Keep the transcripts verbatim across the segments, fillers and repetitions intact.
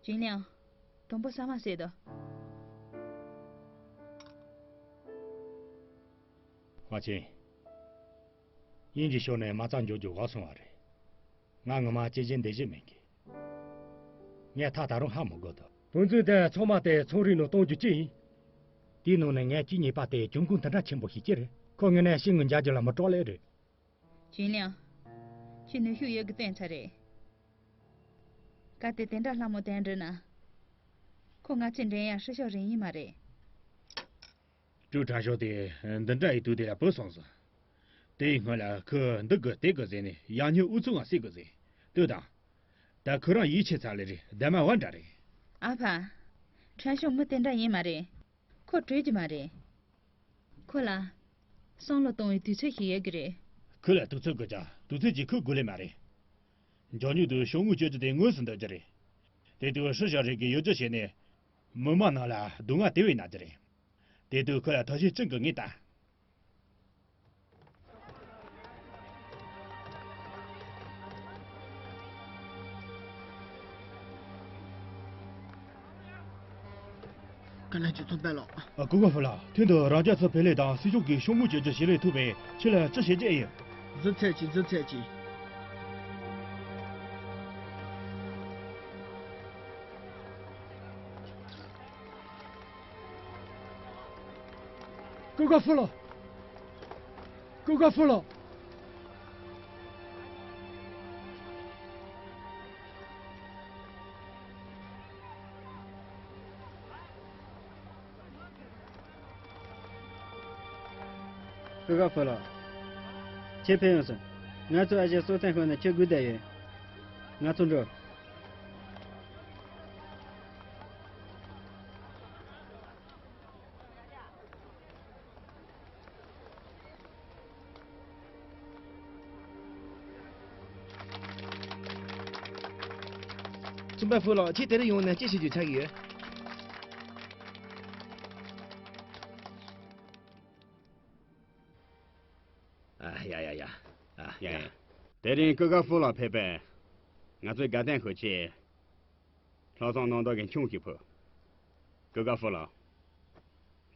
ཞིང་ལིང་། དུམ་བུ་ཟ་མ་ཟོས་དང་། ཝ་ཆིན། དབྱིན་ཇིའི་ཕྱོགས་ནས་མ་རྩ་འཇོག་རྒྱུ་བར་སོང་བ་རེད། ང་ངོ་མ་ཅི་བྱེད་འདི་བྱེད་མེད་གི། ངས་ཐག་ད་རུང་ཧ་མི་གོ་དོ། དུས་ཚོད་དེ་ཚང་མ་དེ་ཚོང་རིགས་ནང་གཏོང་རྒྱུ་ཅི་ཡིན། དེའི་ནང་ནས་ངས་གཅིག་རྙེད་པ་དེ་གྱོང་གུན་དེ་འདྲ་ཆེན་པོ་ཞིག་ཅི་རེད། ཁོ་དངོས་གནས་ཤིང་གི་འཇའ་རྒྱུ་ལ་མི་སྐྲག་ལེ་རེད། ཞིང་ལིང་། ཁྱོད་ནུས་ཤུགས་ཡོད་གི་བསྟན་ཚར་རེད། གལ་ཏེ་དེ་འདྲ་སླ་མོ་དེ་འགྲུབ་ན། ཁོ་ང་ཚོའི་འགྲན་ཡ་ཧྲི་ཤོག་རིང་ཡིན་མ་རེད། ཀྲུའུ་ཁྲ་ཤོག་དེ་འདི་འདྲ་ཡི་དུས་དེ་ལ་བུད་སོང་ཟིག། དེའི་སྔོན་ལ་ཁོས་འདི་དགོས་དེ་དགོས་ཟེར་ནས་ཡང་སྙིང་ཨུ་ཚུགས་ངང་བསད་དགོས་ཟེར། ལྟོས་དང་། ད་ཁོ་རང་ཡིད་ཆེས་ཚར་ལེ་རེད། རྡ་མ་བ་འདྲ་རེད། ཨ་ཕ། ཁྲ་ཤོག་མི་དེ་འདྲ་ཡིན་མ་རེད། ཁོ་བྲོས་ཀྱི་མ་རེད། ཁོ་ལ་བསམ་བློ་གཏོང་བའི་དུས་ཚོད་ཞིག་ཡོད་ཀྱི་རེད། ཁོ་ལ་དུས་ཚོད་དགོས་ཀྱང་དུས་ཚོད་ཀྱིས་ཁོ་སྒུག་ལེ་མ་རེད། མགྱོགས་མྱུར་དུ་ཤོག་ངོས་བཅོ་རྒྱུ་དེ་དངོས་སུ་འདོད་ཀྱི་རེད། དེ་དུས་ཧྲི་ཤོག་རིགས་ཀྱིས་ཡོ་བཅོ་བྱས་ནས། མི་མང་རྣམས་ལ་སྡུག་བསྔལ་དེ་བས་མྱངས་ཀྱི་རེད། དེ་དུས་ཁོ་ལ་ཐབས་ཤེས་ཅི་དགོས་ངས་ལྟ། བཀའ་བློན་ཁྲི་ཚོ་པད་ལགས། ཨ། ཀུན་དགའ་ཧྥུ་ལགས། ཐེངས་འདི་རང་རྒྱལ་ཚོ་ཕེ་ལེ་དང་སྲིད་གཞུང་གིས་ཤོག་ངོས་བཅོ་རྒྱུ་ཞིག་ལས་ཐུབ་པས་ཁྱེད་ལ་ཅི་བྱེད་ཀྱི་ཡིན། བཟོད་ཚད་ཀྱིས། བཟོད་ཚད་ཀྱིས། ཀུན་དགའ་ཧྥུ་ལགས། ཀུན་དགའ་ཧྥུ་ལགས། ཀུན་དགའ་ཧྥུ་ལགས། ཁྱེད་ཕེབས་ཡོང་སོང་། ང་ཚོ་ཨ་ཞེ་སོ་ཐེན་ཁོ་ནས་ཁྱེད་སྒུག་བསྡད་ཡོད། ང་ཚོ་འགྲོ། ཙུམ་པ་ཧྥུ་ལགས། ཁྱེད་དེ་རིང་ཡོང་ནས་ཅི་ཞུ་རྒྱུ་ཆགས་ཀྱི་ཡོད། ཨ། ཡ་ཡ་ཡ། ཨ། ཡ་ཡ། དེ་རིང་ཀུན་དགའ་ཧྥུ་ལགས་ཕེབས་པས་ང་ཚོའི་དགའ་སྟོན་ཤོག་ཆེ། ལྷག་བསམ་རྣམ་དག་གི་ཁྱུང་ཞིག་ཕུལ། ཀུན་དགའ་ཧྥུ་ལགས།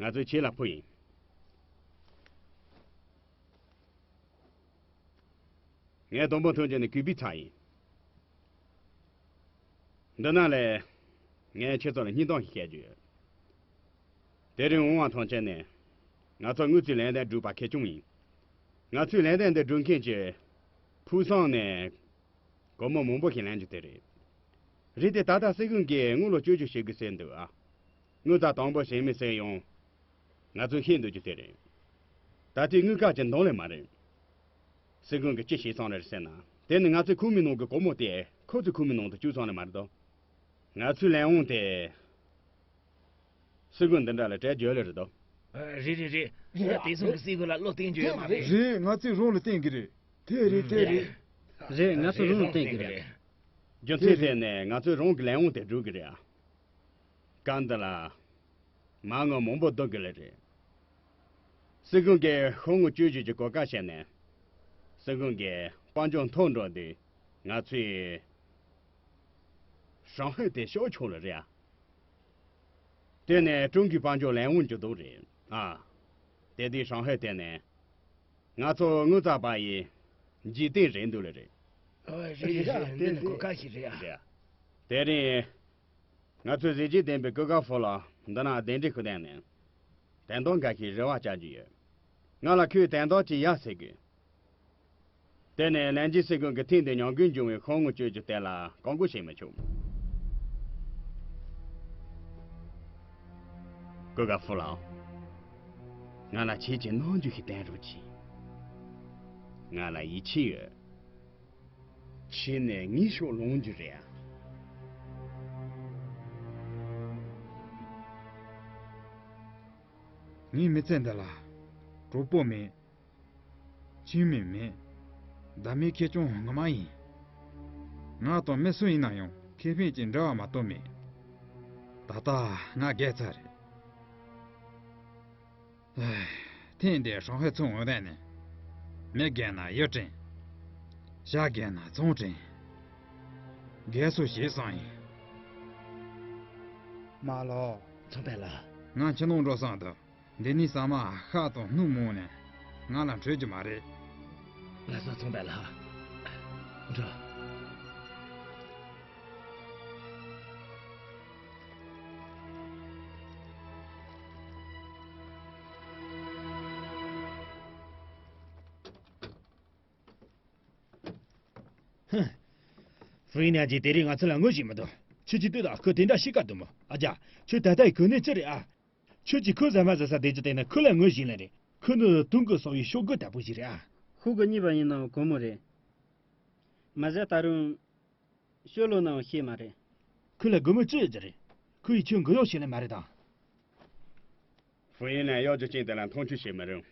ང་ཚོས་ཁྱེད་ལ་ཕུལ་ཡིན། ངས་དུམ་བུ་ཐུང་ཅན་ནས་གུས་པའི་ཚབ་ཡིན། འདི་ནང་ལས་ངས་ཁྱེད་ཚོ་ལ་སྙིང་གཏམ་ཞིག་བཤད་རྒྱུ་ཡོད། དེ་རིང་འོང་བ་ཐམས་ཅད་ནས་ང་ཚོ་དངུལ་རྩིས་ལས་དོན་སྒྲུབ་པ་གལ་ཆུང་ཡིན། ང་ཚོའི་ལས་དོན་འདི་སྒྲུབ་མཁན་གྱི་ཕུགས་བསམ་ནས་སྒོར་མོ་མང་པོ་ཞིག་ལེན་རྒྱུ་དེ་རེད། རེད་དེ། ད་ལྟ་སྲིད་གཞུང་གིས་དངུལ་ལོག་བཅོལ་རྒྱུ་བྱེད་དགོས་ཟེར་འདུག་ཨ། དངུལ་རྩ་དང་པོ་བྱེད་མི་ཟེར་ཡང་ང་ཚོས་ཤེས་འདོད་རྒྱུ་དེ་རེད། ད་ལྟའི་དངུལ་ཁང་གི་འདང་ལས་མ་རེད། སྲིད་གཞུང་གིས་ཅི་བྱས་སོང་རེད་ཟེར་ན། དེ་ནི་ང་ཚོའི་ཁང་མིག་ནང་གི་སྒོར་མོ་དེ་ཁོ་ཚོའི་ཁང་མིག་ནང་དུ་བཅུག་སོང་ནི་མ་རེད་དོ། ང་ཚོའི་ལས་དབང་དེ་སྲིད་གཞུང་འདི་འདྲ་ལ་སྤྲད་རྒྱུ་ལས་རེད་དོ། ཨ། རེད་རེད་རེད། རེད། ང་བདེ་སྲུང་གི་སྲིད་གཞུང་ལ་བློ་གཏད་རྒྱུ་ཡོད་མ་རེད། རེད། ང་ཚོས་རང་ལ་བརྟེན་གི་རེད། དེ་རེད། དེ་རེད། རེད། ང་ཚོ་རང་ལ་བརྟེན་གི་རེད། རྒྱུ་མཚན་དེ་ནི་ང་ཚོས་རང་གི་ལས་དབང་དེ་སྒྲུབ་གི་རེད་ཨ། སྐབས་འདི་ལ་མ་དངུལ་མང་པོ་བསྡུ་དགོས་ལེ་རེད། སྲིད་གཞུང་གིས་ཤོག་ངོས་བཅོལ་རྒྱུ་གི་གོ་སྐབས་བྱས་ནས། སྲིད་གཞུང་གིས་དཔལ་འབྱོར་མཐོ་འགྲོ་དུས་ང་ཚོས་ཧྲང་ཧའེ་དེ་ཕྱོགས་ཆོག་ལེ་རེད་ཨ། དེ་ནས་ཀྲུང་གོའི་དཔལ་འབྱོར་ལས་དབང་གི་འདུག་རེད་ཨ། དེ་དུས་ཧྲང་ཧའེ་དེ་ནས་ང་ཚོ་དངུལ་རྩ་པ་ཡི་འཇིག་རྟེན་རེད་འདུག་ལེ་རེད། ཨ། རེད་རེད་རེད། འདི་ནི་གོ་སྐབས་ཤིག་རེད་ཨ། རེད་ཨ། དེ་རིང་ང་ཚོའི་གཟི་བརྗིད་ལྡན་པའི་ཀུན་དགའ་ཧྥུ་ལགས་འདི་ན་གདན་འདྲེན་ཞུས་བཏང་ནས། དོན་དག་འགའ་ཞིག་རེ་བ་བཅའ་རྒྱུ་ཡོད། ང་ལ་ཁོས་དོན་དག་ཅིག་ཡ་ཟེར་དགོས། དེ་ནས་ལན་ཅི་སྲིད་གཞུང་གིས་ཐེངས་འདིའི་ཉམས་རྒུད་འབྱུང་བའི་ཤོག་ངོས་བཅོལ་རྒྱུ་དེ་ལ་བཀག་འགོག་བྱེད་མི་ཆོག་ཀུན་དགའ་ཧྥུ་ལགས། ང་ལ་ཁྱེད་ཀྱིས་གནང་རྒྱུ་ཞིག་བསྟན་རོགས་གྱིས། ང་ལ་ཡིད་ཆེས་ཡོད། ཁྱེད་ནས་ངའི་ཕྱོགས་ལོངས་རྒྱུ་རེད་ཨ། ངའི་མི་ཚེ་འདི་ལ་གྲོགས་པོ་མེད། ཁྱིམ་མི་མེད། བདག་མེད་ཁེ་གྱོང་ངོ་མ་ཡིན། ང་དང་མི་སུ་ཡིན་ན་ཡང་ཁེ་ཕན་གྱི་འབྲེལ་བ་མ་གཏོགས་མེད། ད་ལྟ་ང་རྒས་ཚར་རེད། ཐེངས་འདིའི་ཧྲང་ཧའེ་ཚོང་འོག་དེ་ནས། མི་རྒས་ན་ཡུལ་བྲིན། ཤ་རྒས་ན་ཚང་བྲིན། རྒས་སོ་ཞེས་གསུངས་ཡིན། མ་ལོ། ཚོང་པ་ལགས། ང་ཕྱི་ནང་འགྲོ་བསམ་འདུག་འདི་ནས་ཟ་མ་ཤ་དང་སྣུམ་མང་ནས་ང་ལ་འཕྲོད་ཀྱི་མ་རེད། ལགས་སོ། ཚོང་པ་ལགས། འགྲོ། ཧུམ། ཧྥུ་ཡིན་ཨ་ཅེ་དེ་རིང་ང་ཚོ་ལ་ངོ་ཤེས་མི་འདུག་ཁྱོད་ཀྱིས་ལྟོས་དང་། ཁོ་དེ་འདྲ་ཤི་ཁ་འདུག་མོ། ཨ་ཅག་ཁྱོད་ད་ལྟའི་གོ་གནས་ཅི་རེད་ཨ། ཁྱོད་ཀྱིས་ཁོ་ཟ་མ་ཟ་ས་བསྡད་རྒྱུ་དེ་ནི་ཁོ་ལ་ངོ་ཤེས་ལེ་རེད། ཁོ་ནི་དུང་གི་སོང་བའི་ཤོག་གུ་ལྟ་བུ་ཞིག་རེད་ཨ། ཤོག་གུ་གཉིས་པ་ཡིན་ནའང་གོང་མོ་རེད། མ་ཟད་ད་རུང་ཤོ་ལོ་ནའང་ཤེས་མ་རེད། ཁོ་ལ་སྒོར་མོ་ཅི་ཡོད་ཀྱི་རེད། ཁོ་ཡིས་ཁྱོད་མགོ་གཡོག་བྱེད་ལེ་མ་རེད་དང་། ཧྥུ་ཡིན་ནས་གཡོག་རྒྱུ་ཅན་དེ་ལ་མཐོང་ཆུང་བྱེད་མི་རུང་།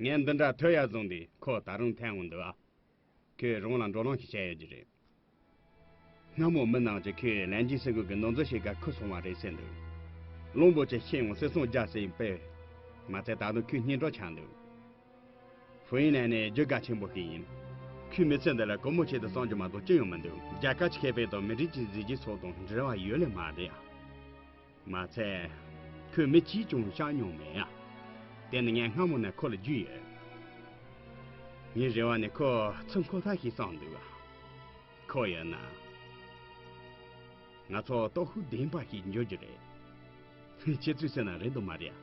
ངས་འདི་འདྲ་ཐོས་ཡ་བཟུང་སྟེ་ཁོ་ད་རུང་འཐེན་འོང་འདུག་ཨ། ཁོས་རང་ལ་འགྲོ་ལམ་ཞིག་བྱས་ཡོད་ཀྱི་རེད། སྔ་མོ་མི་རྣམས་ཀྱིས་ཁོས་ལན་ཅིན་སི་གུ་གི་ནོར་འཛོལ་བྱེད་ག་ཁུར་སོང་བ་རེད་ཟེར་འདུག་གླང་པོ་ཆེ་ཤི་ཡང་སྲིད་སྲུང་རྒྱལ་ཟེར་ཡིན་པས། མ་ཚད་ད་དུང་ཁོའི་གཉེན་གྲོགས་ཆགས་འདུག་ཧྥུ་ཡིན་ནན་ནི་རྒྱུ་དགའ་ཆེན་པོ་ཞིག་ཡིན། ཁོས་མི་ཚེ་འདི་ལ་སྒོར་མོ་ཆེད་དུ་བསམ་རྒྱུ་མ་གཏོགས་ཅི་ཡང་མི་འདུག་རྒྱལ་ཁབ་ཀྱི་ཁེ་ཕན་དང་མི་རིགས་ཀྱི་གཟི་བརྗིད་སོགས་དང་འབྲེལ་བ་ཡོད་ལེ་མ་རེད་ཨ། མ་ཚད། ཁོས་མི་གཅིག་ཀྱང་བཤགས་མྱོང་མེད་ཨ། དེ་ནི་ངས་སྔ་མོ་ནས་ཁོ་ལ་བརྗོད་ཡོད། ངའི་རེ་བ་ནི་ཁོ་ཚུར་འཁོར་ཐབས་ཤིག་བསམ་འདུག་ཨ། ཁོ་ཡོད་ན། ང་ཚོ་སྟོབས་ཤུགས་ལྡན་པ་ཞིག་འགྱུར་རྒྱུ་རེད། ཁྱེད་ཚོས་ཟེར་ན་རེད་འདུག་མ་རེད་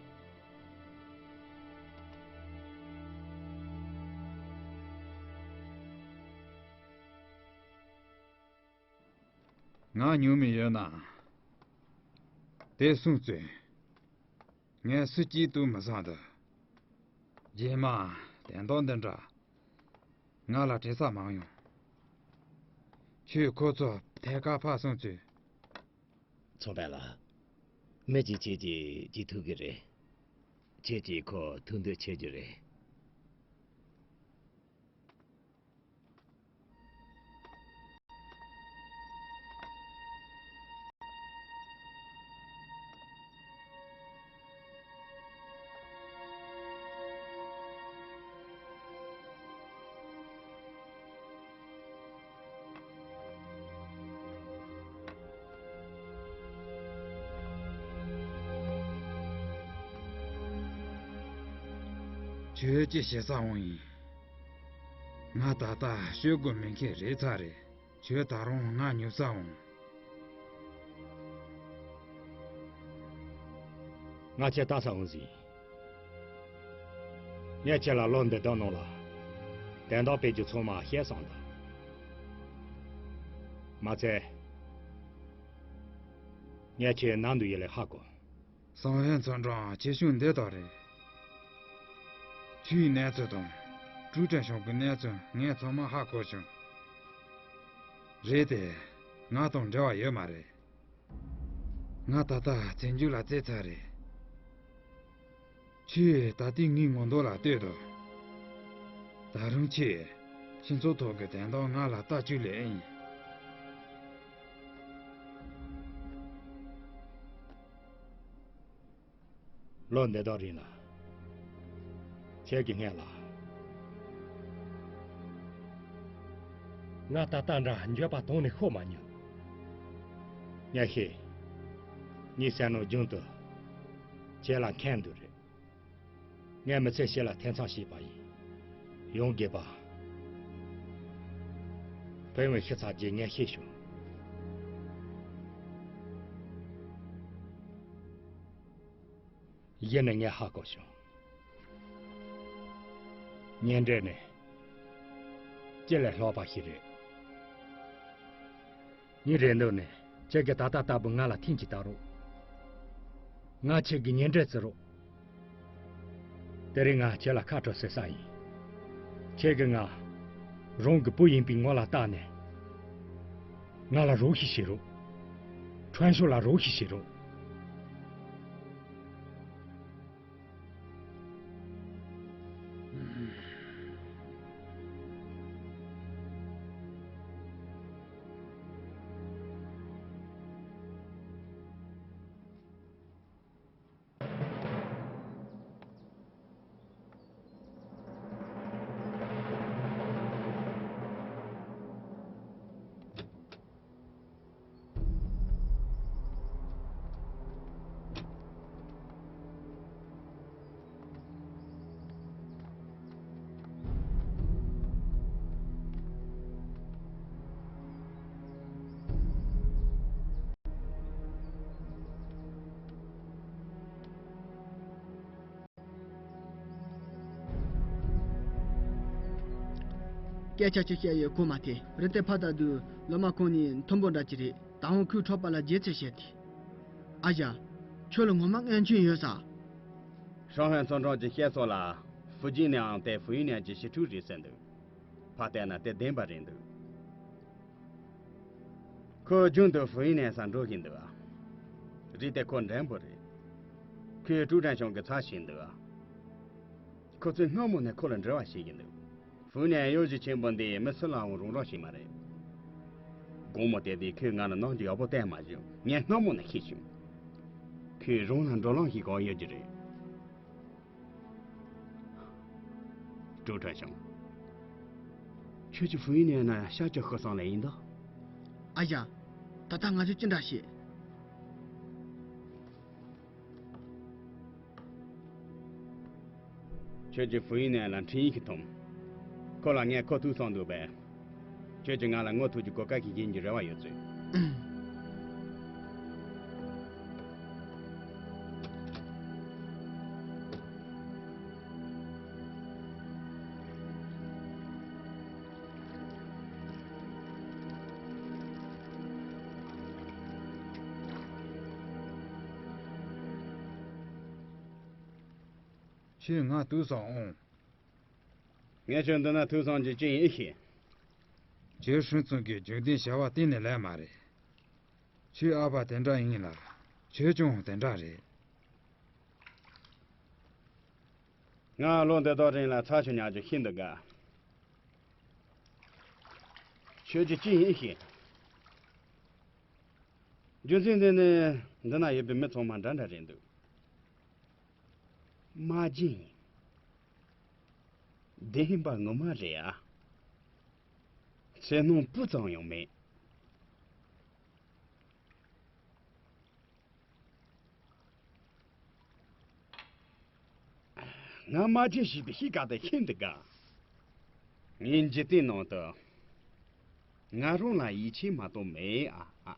ཨ། ང་ཉུང་མི་ཡོད་ན། དེ་སུས་བཙོས། ངས་སུ་གཅིག་ཏུ་མི་བཟང་འདུག་རྗེས་མ་དོན་དག་འདི་འདྲ་ང་ལ་དྲི་ས་མང་ཡོང་། ཁྱོས་ཁོ་ཚོ་ཐད་ཀར་ཕར་སོང་ཚུལ། ཚོང་པ་ལགས། མི་གཅིག་ཁྱེད་ཀྱིས་ཅི་ཐུབ་ཀྱི་རེད། ཁྱེད་ཀྱིས་ཁོ་ཐུག་འདོད་བྱེད་རྒྱུ་རེད། ཁྱོད་ཀྱིས་ཞེ་ས་འོང་ཡིན། ང་ད་ལྟ་ཤོད་དགོས་མེད་མཁན་རེད་ཚར་རེད། ཁྱོད་ད་རུང་ང་ཉོབ་ས་འོང་། ང་ཁྱེད་ལྟ་ས་འོང་ཟིན། ངས་ཁྱེད་ལ་ལོ་འདི་དག་ནང་ལ་དོན་དག་སྤེལ་རྒྱུ་ཚང་མ་བཤད་སོང་དང་། མ་ཚད། ངས་ཁྱེད་ནམ་དུ་ཡིན་ལེ་ཧ་གོ། སང་ཧེ་ཚོ་འགྲམ་ཁྱེད་ཤུགས་འདི་ལྟར་རེད། ཆུའི་གནས་ཚུལ་དང་། ཀྲུའུ་ཀྲེང་ཞང་གི་གནས་ཚུལ་ངས་ཚང་མ་ཧ་གོ་བྱུང་། རེད་དེ། ང་དང་འབྲེལ་བ་ཡོད་མ་རེད། ང་ད་ལྟ་བཙན་རྒྱལ་ལ་རྩེ་ཚར་རེད། ཁྱོས་ད་ལྟའི་ངའི་ངོ་མདོག་ལ་ལྟོས་དང་། ད་རུང་ཁྱོས་ཁྱེད་ཚོ་ཐོག་གི་དོན་དག་ང་ལ་ལྟ་བཅུག་ལེ་ཨིན། ལོ་འདི་དག་རིང་ལ། ཁྱེད་ཀྱི་སྔོན་ལ། ང་ད་ལྟ་འདྲ་འགྱོད་པ་དོང་ནས་ཤོར་མ་མྱོང་། ངས་ཤེས། ངའི་བསམ་བློ་རྒྱུན་དུ་ཁྱེད་ལ་འཁེལ་འདུག་རེད། ངས་མི་ཚེ་ཕྱི་ལ་ཐེ་ཚོམ་བྱས་པ་ཡིན། ཡང་དགོས་པ། ཕན་བའི་ཤི་ཚར་རྗེས་ངས་ཤེས་བྱུང་། གཞི་ནས་ངས་ཧ་གོ་བྱུང་། གཉེན་འབྲེལ་ནི་ཅི་ལས་ལྷག་པ་ཞིག་རེད། ངའི་རེ་འདུན་ནི་ཁྱེད་ཀྱིས་ད་ལྟ་ལྟ་བུ་ང་ལ་ཐེངས་གཅིག་ལྟ་རོགས། ང་ཁྱེད་ཀྱི་གཉེན་འབྲེལ་བརྩི་རོགས། དེ་རིང་ང་ཁྱེད་ལ་ཁ་དྲོ་ཟེར་ས་ཡིན། ཁྱེད་ཀྱིས་ང་རང་གི་བུ་ཡིན་པའི་ངོ་ལ་བལྟས་ནས། ང་ལ་རོགས་ཤིག་བྱེད་རོགས། ཁྲོན་ཤོ་ལ་རོགས་ཤིག་བྱེད་རོགས། སྐད་ཆ་ཅིག་བཤད་ཡོད་གོ་མ་ཐེ། རི་དེ་ཕ་ད་དུ་ལོ་མ་ཁོང་ནི་མཐོན་པོ་འདྲ་ཅི་རེད། ད་འོང་ཁོའི་ཁྲོད་པ་ལ་རྗེས་ཚེ་བཤད་དེ། ཨ་ཞ། ཁྱོད་ལ་ངོ་མ་ངན་ཆུན་ཡོད་ས། ཧྲང་ཧའེ་ཚོང་ཁྲོམ་གྱི་སྐྱེས་ཚོ་ལ་ཧྥུ་ཅིན་ནའང་དེ་ཧྥུ་ཡིན་ནན་གྱི་ཞི་ཁྲུའུ་རེད་ཟེར་འདུག་ཕ་བལྟས་ན་དེ་བདེན་པ་རེད་འདུག་ཁོ་རྒྱུན་དུ་ཧྥུ་ཡིན་ནན་ས་འགྲོ་གིན་འདུག་ཨ། རི་དེ་ཁོ་འགྲན་པོ་རེད། ཁོས་ཀྲུའུ་ཀྲན་ཞང་གི་ཚབ་བྱས་འདུག་ཨ། ཁོ་ཚོས་སྔ་མོ་ནས་ཁོ་ལ་འབྲེལ་བ་བྱེད་ཀྱི་འདུག་ཧྥུ་ནན་གཡོ་སྒྱུ་ཆེན་པོ་འདི་མི་སུ་ལའང་རུང་རོགས་ཞིག་མ་རེད། དགོང་མོ་དེ་དུས་ཁོས་ང་ལ་གནང་རྒྱུ་ཡག་པོ་བསྟན་མ་བྱུང་། ངས་སྔ་མོ་ནས་ཤེས་བྱུང་། ཁོས་རང་ལ་འགྲོ་ལམ་ཞིག་གང་ཡོད་ཀྱི་རེད། ཀྲུའུ་ཁྲོན་ཞང་། ཁྱོད་ཀྱིས་ཧྥུ་ཡིན་ནན་ན་ཤ་ཅིག་ཤོར་སོང་ལེ་ཡིན་ད། ཨ་ཞ། ད་ལྟ་ང་ཚོས་ཅི་འདྲ་བྱེད། ཁྱོད་ཀྱིས་ཧྥུ་ཡིན་ནན་ལ་འཕྲིན་ཡིག་ཞིག་ཐོངས། ཁོ་ལ་ངས་ཁོ་ཐུག་སོང་འདུག་པས། ཁྱོད་ཀྱིས་ང་ལ་ངོ་ཐུག་རྒྱུ་གོ་སྐབས་ཤིག་སྦྱིན་རྒྱུའི་རེ་བ་ཡོད་ཚུལ། ཁྱོད་ང་ཐུག་སོང་ཨང་། ངས་ཁྱོད་འདི་ན་ཐུག་སོང་རྒྱུ་ཅི་ཡིན་ཨེ་ཤེས། ཁྱོད་ཧྲིན་ཙུང་གིས་རྒྱུན་ལྡན་བྱ་བ་གཏན་ནས་ལས་མ་རེད། ཁྱོའི་ཨ་ཕ་དེ་འདྲ་ཡིན་ལ། ཁྱོད་ཀྱང་དེ་འདྲ་རེད། ང་ལོ་འདི་དག་རིང་ལ་ཚྭ་ཆུ་ཉར་རྒྱུ་ཤིན་ཏུ་དགའ། ཁྱོད་ཀྱིས་ཅི་ཡིན་ཤེས། རྒྱུ་མཚན་འདི་ནི་འདི་ན་ཡོད་པའི་མི་ཚང་མ་འདྲ་འདྲ་རེད་འདུག་མ་བྱན། བདེན་པ་ངོ་མ་རེད་ཨ། ཚེར་སྣང་སྤུ་ཙམ་ཡང་མེད། ང་མ་བྱན་ཞེས་པའི་གཤིས་ཀ་དེ་ཤིན་ཏུ་དགའ། ངའི་འཇིག་རྟེན་ནང་དུ་ང་རང་ལ་ཡིད་ཆེས་མ་གཏོགས་མེད་ཨ། ཨ།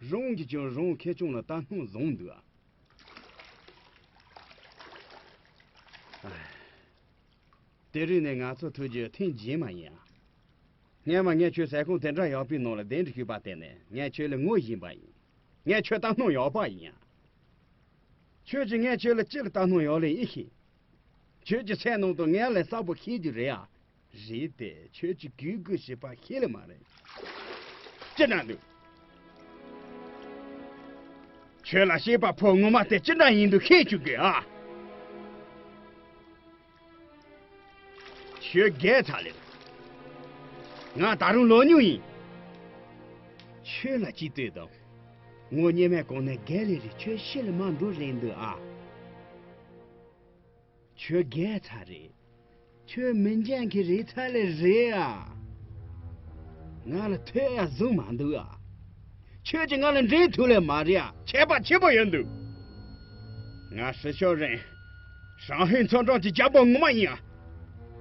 རང་གིས་ཀྱང་རང་ཁེར་རྐྱང་ལ་ལྟ་སྣང་བཟང་འདུག་ཨ། ཨ། དེ་རིང་ནས་ང་ཚོ་ཐུག་རྒྱུ་ཐེངས་རྗེས་མ་ཡིན་ཨ། སྔན་མ་ངས་ཁྱོད་ཟ་ཁང་དེ་འདྲ་ཡག་པོའི་ནང་ལ་གདན་འདྲེན་ཞུས་པ་དེ་ནས་ངས་ཁྱོད་ལ་ངོ་བཞིན་པ་ཡིན། ངས་ཁྱོད་ལྟ་སྣང་ཡག་པ་ཡིན་ཨ། ཁྱོད་ཀྱིས་ངས་ཁྱོད་ལ་ཅི་ལ་ལྟ་སྣང་ཡག་ལེ་ཡིན་ཤེས། ཁྱོད་ཀྱི་སེམས་ནང་དུ་ངས་ལས་གསལ་པོ་ཤེས་རྒྱུ་རེད་ཨ། རེད་དེ་ཁྱོད་ཀྱིས་གུས་གུས་བྱེད་པ་ཤེས་ལེ་མ་རེད། ཅི་འདྲ་འདུག་ཁྱོད་ལ་བཤད་པ་ཕོ་ངོ་མ་དེ་ཅི་འདྲ་ཡིན་འདུག་ཤེས་བཅུག་དགོས་ཨ། ཁྱོད་རྒས་ཚར་ལེ། ང་ད་རུང་ལོ་ཉུང་ཡིན། ཁྱོད་ལ་ཅི་ལྟོས་དང་། ངོ་སྙེ་མའི་གོང་ནས་རྒས་ལེ་རེད། ཁྱོད་ཤི་ལ་མ་འགྲོ་རེད་འདུག་ཨ། ཁྱོད་རྒས་ཚར་རེད། ཁྱོད་མི་འགྱང་གི་རེད་ཚར་ལེ་རེད་ཨ། ང་ལ་ཐོས་ཡ་བཟུང་མ་འདུག་ཨ། ཁྱོད་ཀྱིས་ང་ལ་འགྲན་ཐུབ་ལེ་མ་རེད་ཨ། ཁྱད་པར་ཆེན་པོ་ཡོད་འདུག་ང་ཧྲི་ཤོ་རེན། ཧྲང་ཧའེ་ཚོང་ཁྲོམ་གྱི་རྒྱལ་པོ་ངོ་མ་ཡིན་ཨ།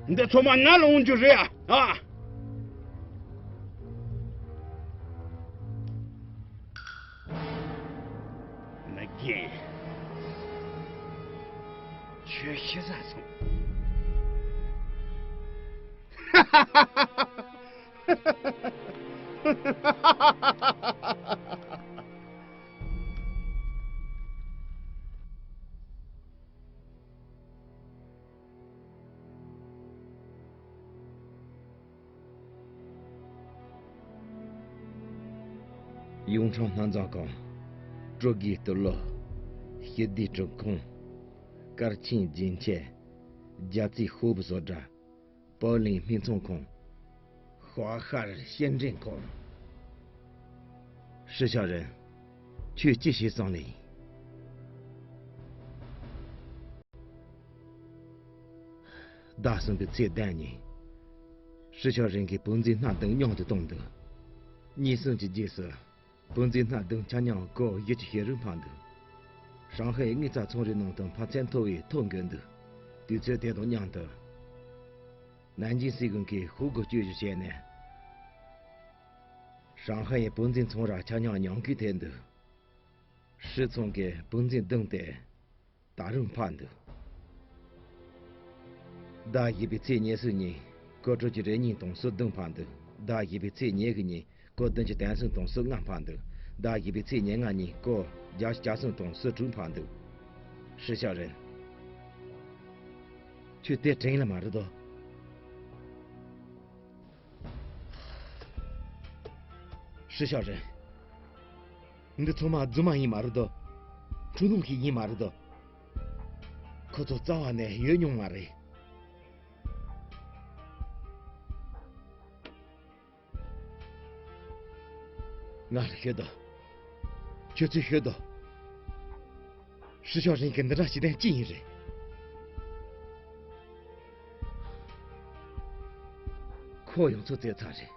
འདི་ཚང་མ་ང་ལ་འོང་རྒྱུ་རེད་ཨ། ཨ། མི་རྒན། ཁྱོད་ཤི་ས་སོང་། གཡུང་དྲུང་སྣ་འཛོམས་ཁང་། སྤྲུལ་དགའི་གཏོར་བརླག་ཞི་བདེའི་སྒྲུབ་ཁང་། སྐར་ཆེན་རྒྱན་ཆས། རྒྱལ་རྩེའི་ཤོག་བུ་བཟོ་གྲྭ། པོ་ལིང་སྨད་ཚོང་ཁང་། ཤོག་ཤར་སྐྱེལ་འདྲེན་ཁང་། ཧྲི་ཤ་རེན། ཁྱོས་ཅི་བྱས་ཙང་ལེ་ཡིན། ཟླ་གསུམ་པའི་ཚེས་བདུན་ཉིན། ཧྲི་ཤ་རེན་གྱིས་བུ་འཛིན་སྣ་བདུན་མཉམ་དུ་བཏང་འདུག་ཉིན་གསུམ་གྱི་རྗེས་སུ། བུ་འཛིན་སྣ་བདུན་ཆ་མཉམ་སྒོར་བཞི་བཅུ་ཞེ་དྲུག་འཕངས་འདུག་ཧྲང་ཧའེ་དངུལ་རྩ་ཚོང་རའི་ནང་དུ་འཕར་ཚད་མཐོ་བའི་ཐོ་འགོད་འདུག་དུས་ཚོད་དེ་དང་མཉམ་དུ། ནན་ཅིང་སྲིད་གཞུང་གིས་ཤོག་གུ་བཅོས་བསྒྱུར་བྱས་ནས། ཧྲང་ཧའེ་བུ་འཛིན་ཚོང་ར་ཆ་མཉམ་ཉམས་རྒུད་ཐེབས་འདུག་ཧྲི་ཚང་གིས་བུ་འཛིན་བརྡུངས་ཏེ། ད་རུང་འཕར་འདུག་ཟླ་བཞི་པའི་ཚེས་ཉེར་གསུམ་ཉིན། སྐོར་དྲུག་ཅུ་རེ་གཉིས་དང་སོ་བདུན་ཕར་འདུག་ཟླ་བཞི་པའི་ཚེས་ཉེར་དགུ་ཉིན་སྐོར་བདུན་ཅུ་དོན་གསུམ་དང་སོ་ལྔ་ཕར་འདུག་ཟླ་བཞི་པའི་ཚེས་ཉེར་ལྔ་ཉིན་སྐོར་བརྒྱད་ཅུ་གྱ་གསུམ་དང་སོ་དྲུག་ཕར་འདུག་ཧྲི་ཤ་རེན། ཁྱོད་དེ་དྲན་ལ་མ་རེད་དོ། ཧྲི་ཤ་རེན། འདི་ཚང་མ་རྫུན་མ་ཡིན་མ་རེད་དོ། འཁྲུལ་སྣང་ཞིག་ཡིན་མ་རེད་དོ། ཁོ་ཚོ་རྩ་བ་ནས་ཡོད་མྱོང་མ་རེད། ང་ལ་ཤོད་དོ། ཁྱོད་ཚོས་ཤོད་དོ། ཧྲི་ཤ་རེན་གྱི་འདི་འདྲ་བྱེད་དོན་ཅི་ཡིན་རེད། ཁོ་ཡོང་ཚོད་བཙལ་ཚར་རེད།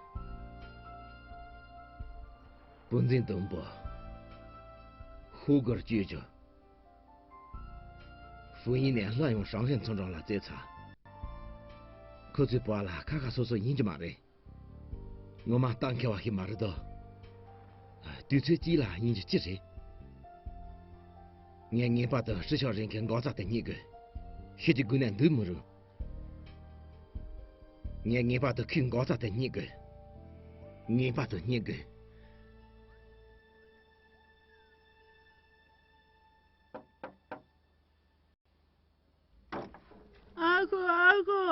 བུ་འཛིན་དུམ་བུ། ཧུ་གར་བཅོས་བྱ། ཧྥུ་ཡིན་ནས་སླར་ཡང་ཧྲང་ཧེ་ཚོ་འགྲམ་ལ་བཙལ་ཚར། ཁོ་ཚོའི་བར་ལ་ཁ་ཁ་སོ་སོ་ཡིན་གྱི་མ་རེད། ངོ་མ་གཏན་འཁེལ་བ་ཞིག་མ་རེད་དོ། དུས་ཚོད་གཅིག་ལ་ཡིན་རྒྱུ་ཅི་རེད། ངས་ངེས་པར་དུ་ཧྲི་ཤ་རེན་གྱི་འགོག་རྩ་དེ་རྙེད་དགོས། ཤི་རྒྱུ་སྒུག་ནས་འདུག་མི་རུང་། ངས་ངེས་པར་དུ་ཁོའི་འགོག་རྩ་དེ་རྙེད་དགོས། ངེས་པར་དུ་རྙེད་དགོས། ཨ་ཁུ། ཨ་ཁུ།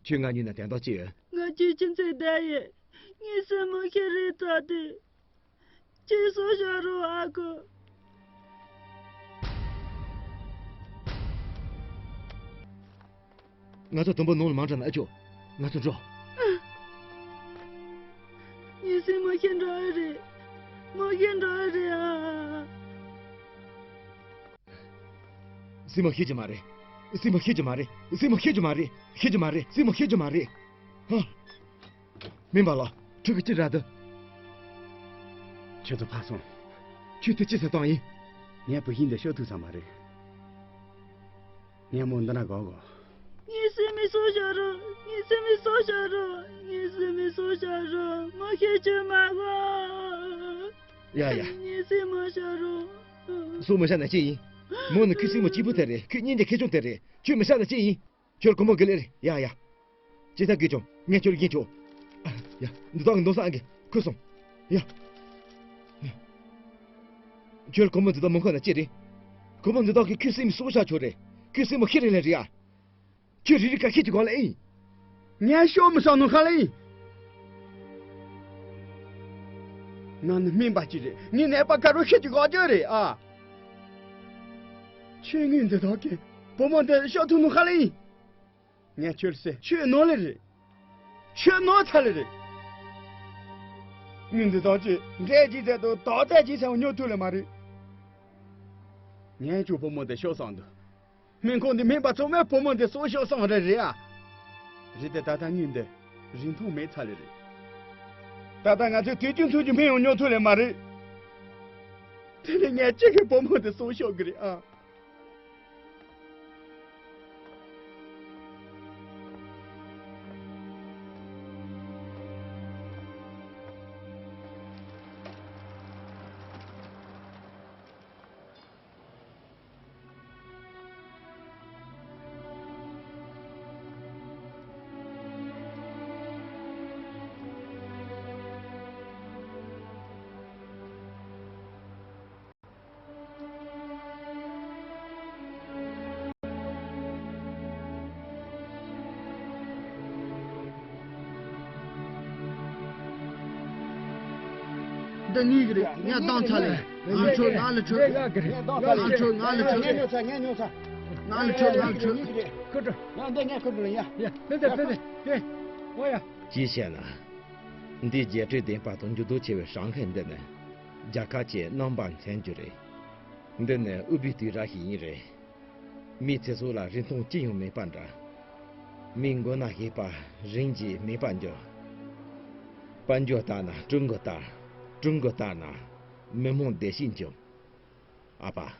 ཁྱོད་ང་གཉིས་ན་དན་རྟགས་ཅི་ཡོད། ང་ཁྱོད་ཁྱིམ་མཚེས་བསྡད་ཡོད། ངའི་སྲིང་མོ་ཤི་རིལ་ཚ་དུས། ཁྱོད་གསོ་བྱ་རོགས་ཨ་ཁུ། ང་ཚོ་དུམ་བུ་ནང་ལ་མ་འགྲོ་ན་ཨེ་ཆོག་ང་ཚོ་འགྲོ། ངའི་སྲིང་མོ་ཤི་འགྲོ་ཨེ་རེད། མོ་ཤི་འགྲོ་ཨེ་རེད་ཨ། སྲིང་མོ་ཤི་རྒྱུ་མ་རེད། སྲིང་མོ་ཤི་རྒྱུ་མ་རེད། སྲིང་མོ་ཤི་རྒྱུ་མ་རེད། ཤི་རྒྱུ་མ་རེད། སྲིང་མོ་ཤི་རྒྱུ་མ་རེད། ཧ། སྨན་པ་ལགས། ཕྲུ་གུ་ཅི་རེད་འདུག་ཁྱེད་ཚོ་ཕར་སོང་། ཁྱོད་ཚོ་ཅི་ཟེར་བཏང་ཡིན། ངའི་བུ་ཤིན་ཏུ་ཤོར་ཐུབ་ས་མ་རེད། ངས་མོ་འདི་ན་དགོས་དགོས། ངའི་སྲིང་མོ་གསོ་བྱ་རོགས། ངའི་སྲིང་མོ་གསོ་བྱ་རོགས། ངའི་སྲིང་མོ་གསོ་བྱ་རོགས། མོ་ཤི་བཅུག་མ་དགོས། ཡ་ཡ། ངའི་སྲིང་མོ་བྱ་རོགས། གསོ་མི་བྱ་ན་ཅི་ཡིན། མོ་ནི་ཁོའི་སྲིང་མོ་གཅིག་པུ་དེ་རེད། ཁོའི་གཉེན་གྱི་ཁེ་ཕྱོགས་དེ་རེད། ཁྱོད་མི་བྱ་ན་ཅི་ཡིན། ཁྱོད་སྒོར་མོ་དགོས་ལེ་རེད། ཡ་ཡ། ཅི་ལྟར་དགོས་ཀྱང་ངས་ཁྱོད་ལ་སྐྱིན་ཆོག་ཡ། འདི་དག་གི་མདོ་སང་གི་ཁུར་སོང་། ཡ། ཁྱོད་སྒོར་མོ་འདི་དག་མི་མཁོ་ན་ཅི་རེད། སྒོར་མོ་འདི་དག་གི་ཁོའི་སྲིང་མོ་གསོ་བྱ་ཆོག་རེད། ཁོའི་སྲིང་མོ་ཤི་རིལ་ལེ་རེད་ཡ། ཁྱོད་རི་རི་ཀ་ཤི་གི་གོ་ལ་ཨིན། ངས་ཤོག་མི་ཤོག་ནོ་ཁ་ལ་ཨིན། ང་ནི་སྨན་པ་ཅིག་རེད། ངའི་ནད་པ་ག་རུ་ཤི་གི་གོ་རྒྱུ་རེད་ཨ། ཁྱོད་ངའི་འདི་དག་གི་བུ་མོ་འདི་ཤོག་ཐུབ་ནོ་ཁ་ལ་ཨིན། ངས་ཁྱོད་ཟེར་ཁྱོད་ནོར་ལེ་རེད། ཁྱོད་ནོར་ཚར་ལེ་རེད། ངའི་འདི་དག་ཅིག་འདྲེ་ཅིག་ཟེར་དུ་དག་ཚད་ཅིག་ཟེར་ཉོ་ཐུབ་ལེ་མ་རེད། ངས་ཁྱོད་བུ་མོ་འདི་ཤོག་སང་འདུག་སྨན་ཁང་འདི་སྨན་པ་ཚང་མས་བུ་མོ་འདི་གསོ་ཤོག་སང་རེད་རེད་ཨ། རེད་དེ་ད་ལྟ་ངའི་འདི་རིན་ཐང་མེད་ཚར་ལེ་རེད། ད་ལྟ་ང་ཚོས་དུས་རྒྱུན་ཚོད་ཀྱི་སྨན་ཡང་ཉོ་ཐུབ་ལེ་མ་རེད། དེ་ནས་ངས་ཅི་གི་བུ་མོ་འདི་གསོ་ཤོག་གི་རེད་ཨ། འདི་ངའི་གི་རེད། ངས་བཏང་ཚར་ལེ། ང་ལ་འཕྲོད། ང་ལ་འཕྲོད། ང་ལ་འཕྲོད། ང་ལ་འཕྲོད། ང་ལ་འཕྲོད། ང་ལ་འཕྲོད། ཡ། འདི་ངས་ཁུར་འགྲོ་ཡ། ཡ། ཕན་ཚུན་ཕན་ཚུན་དེ། ཨོ་ཡ། ཅི་བྱས་ན། འདི་རྒྱལ་སྤྱིའི་བདེན་པ་དང་འགྱུར་ལྡོག་ཆེ་བའི་ཧྲང་ཧའེ་འདི་ནི། རྒྱལ་ཁབ་ཀྱི་རྣམ་པ་མཚོན་རྒྱུ་རེད། འདི་ནི་ཨུ་བི་དུས་རབས་ཤིག་ཡིན་རེད། མིའི་ཚེ་སྲོག་ལ་རིན་ཐང་ཅི་ཡང་མེད་པ་འདྲ། མིའི་མགོ་ན་ཞིག་པ་རིན་གྱིས་མེད་པར་འགྱུར། དཔལ་འབྱོར་ལྟར་ན་ཀྲུང་གོ་ལྟར། ཀྲུང་གོ་ལྟར་ན་མི་མང་བདེ་སྐྱིད་འབྱུང་། ཨ་ཕ།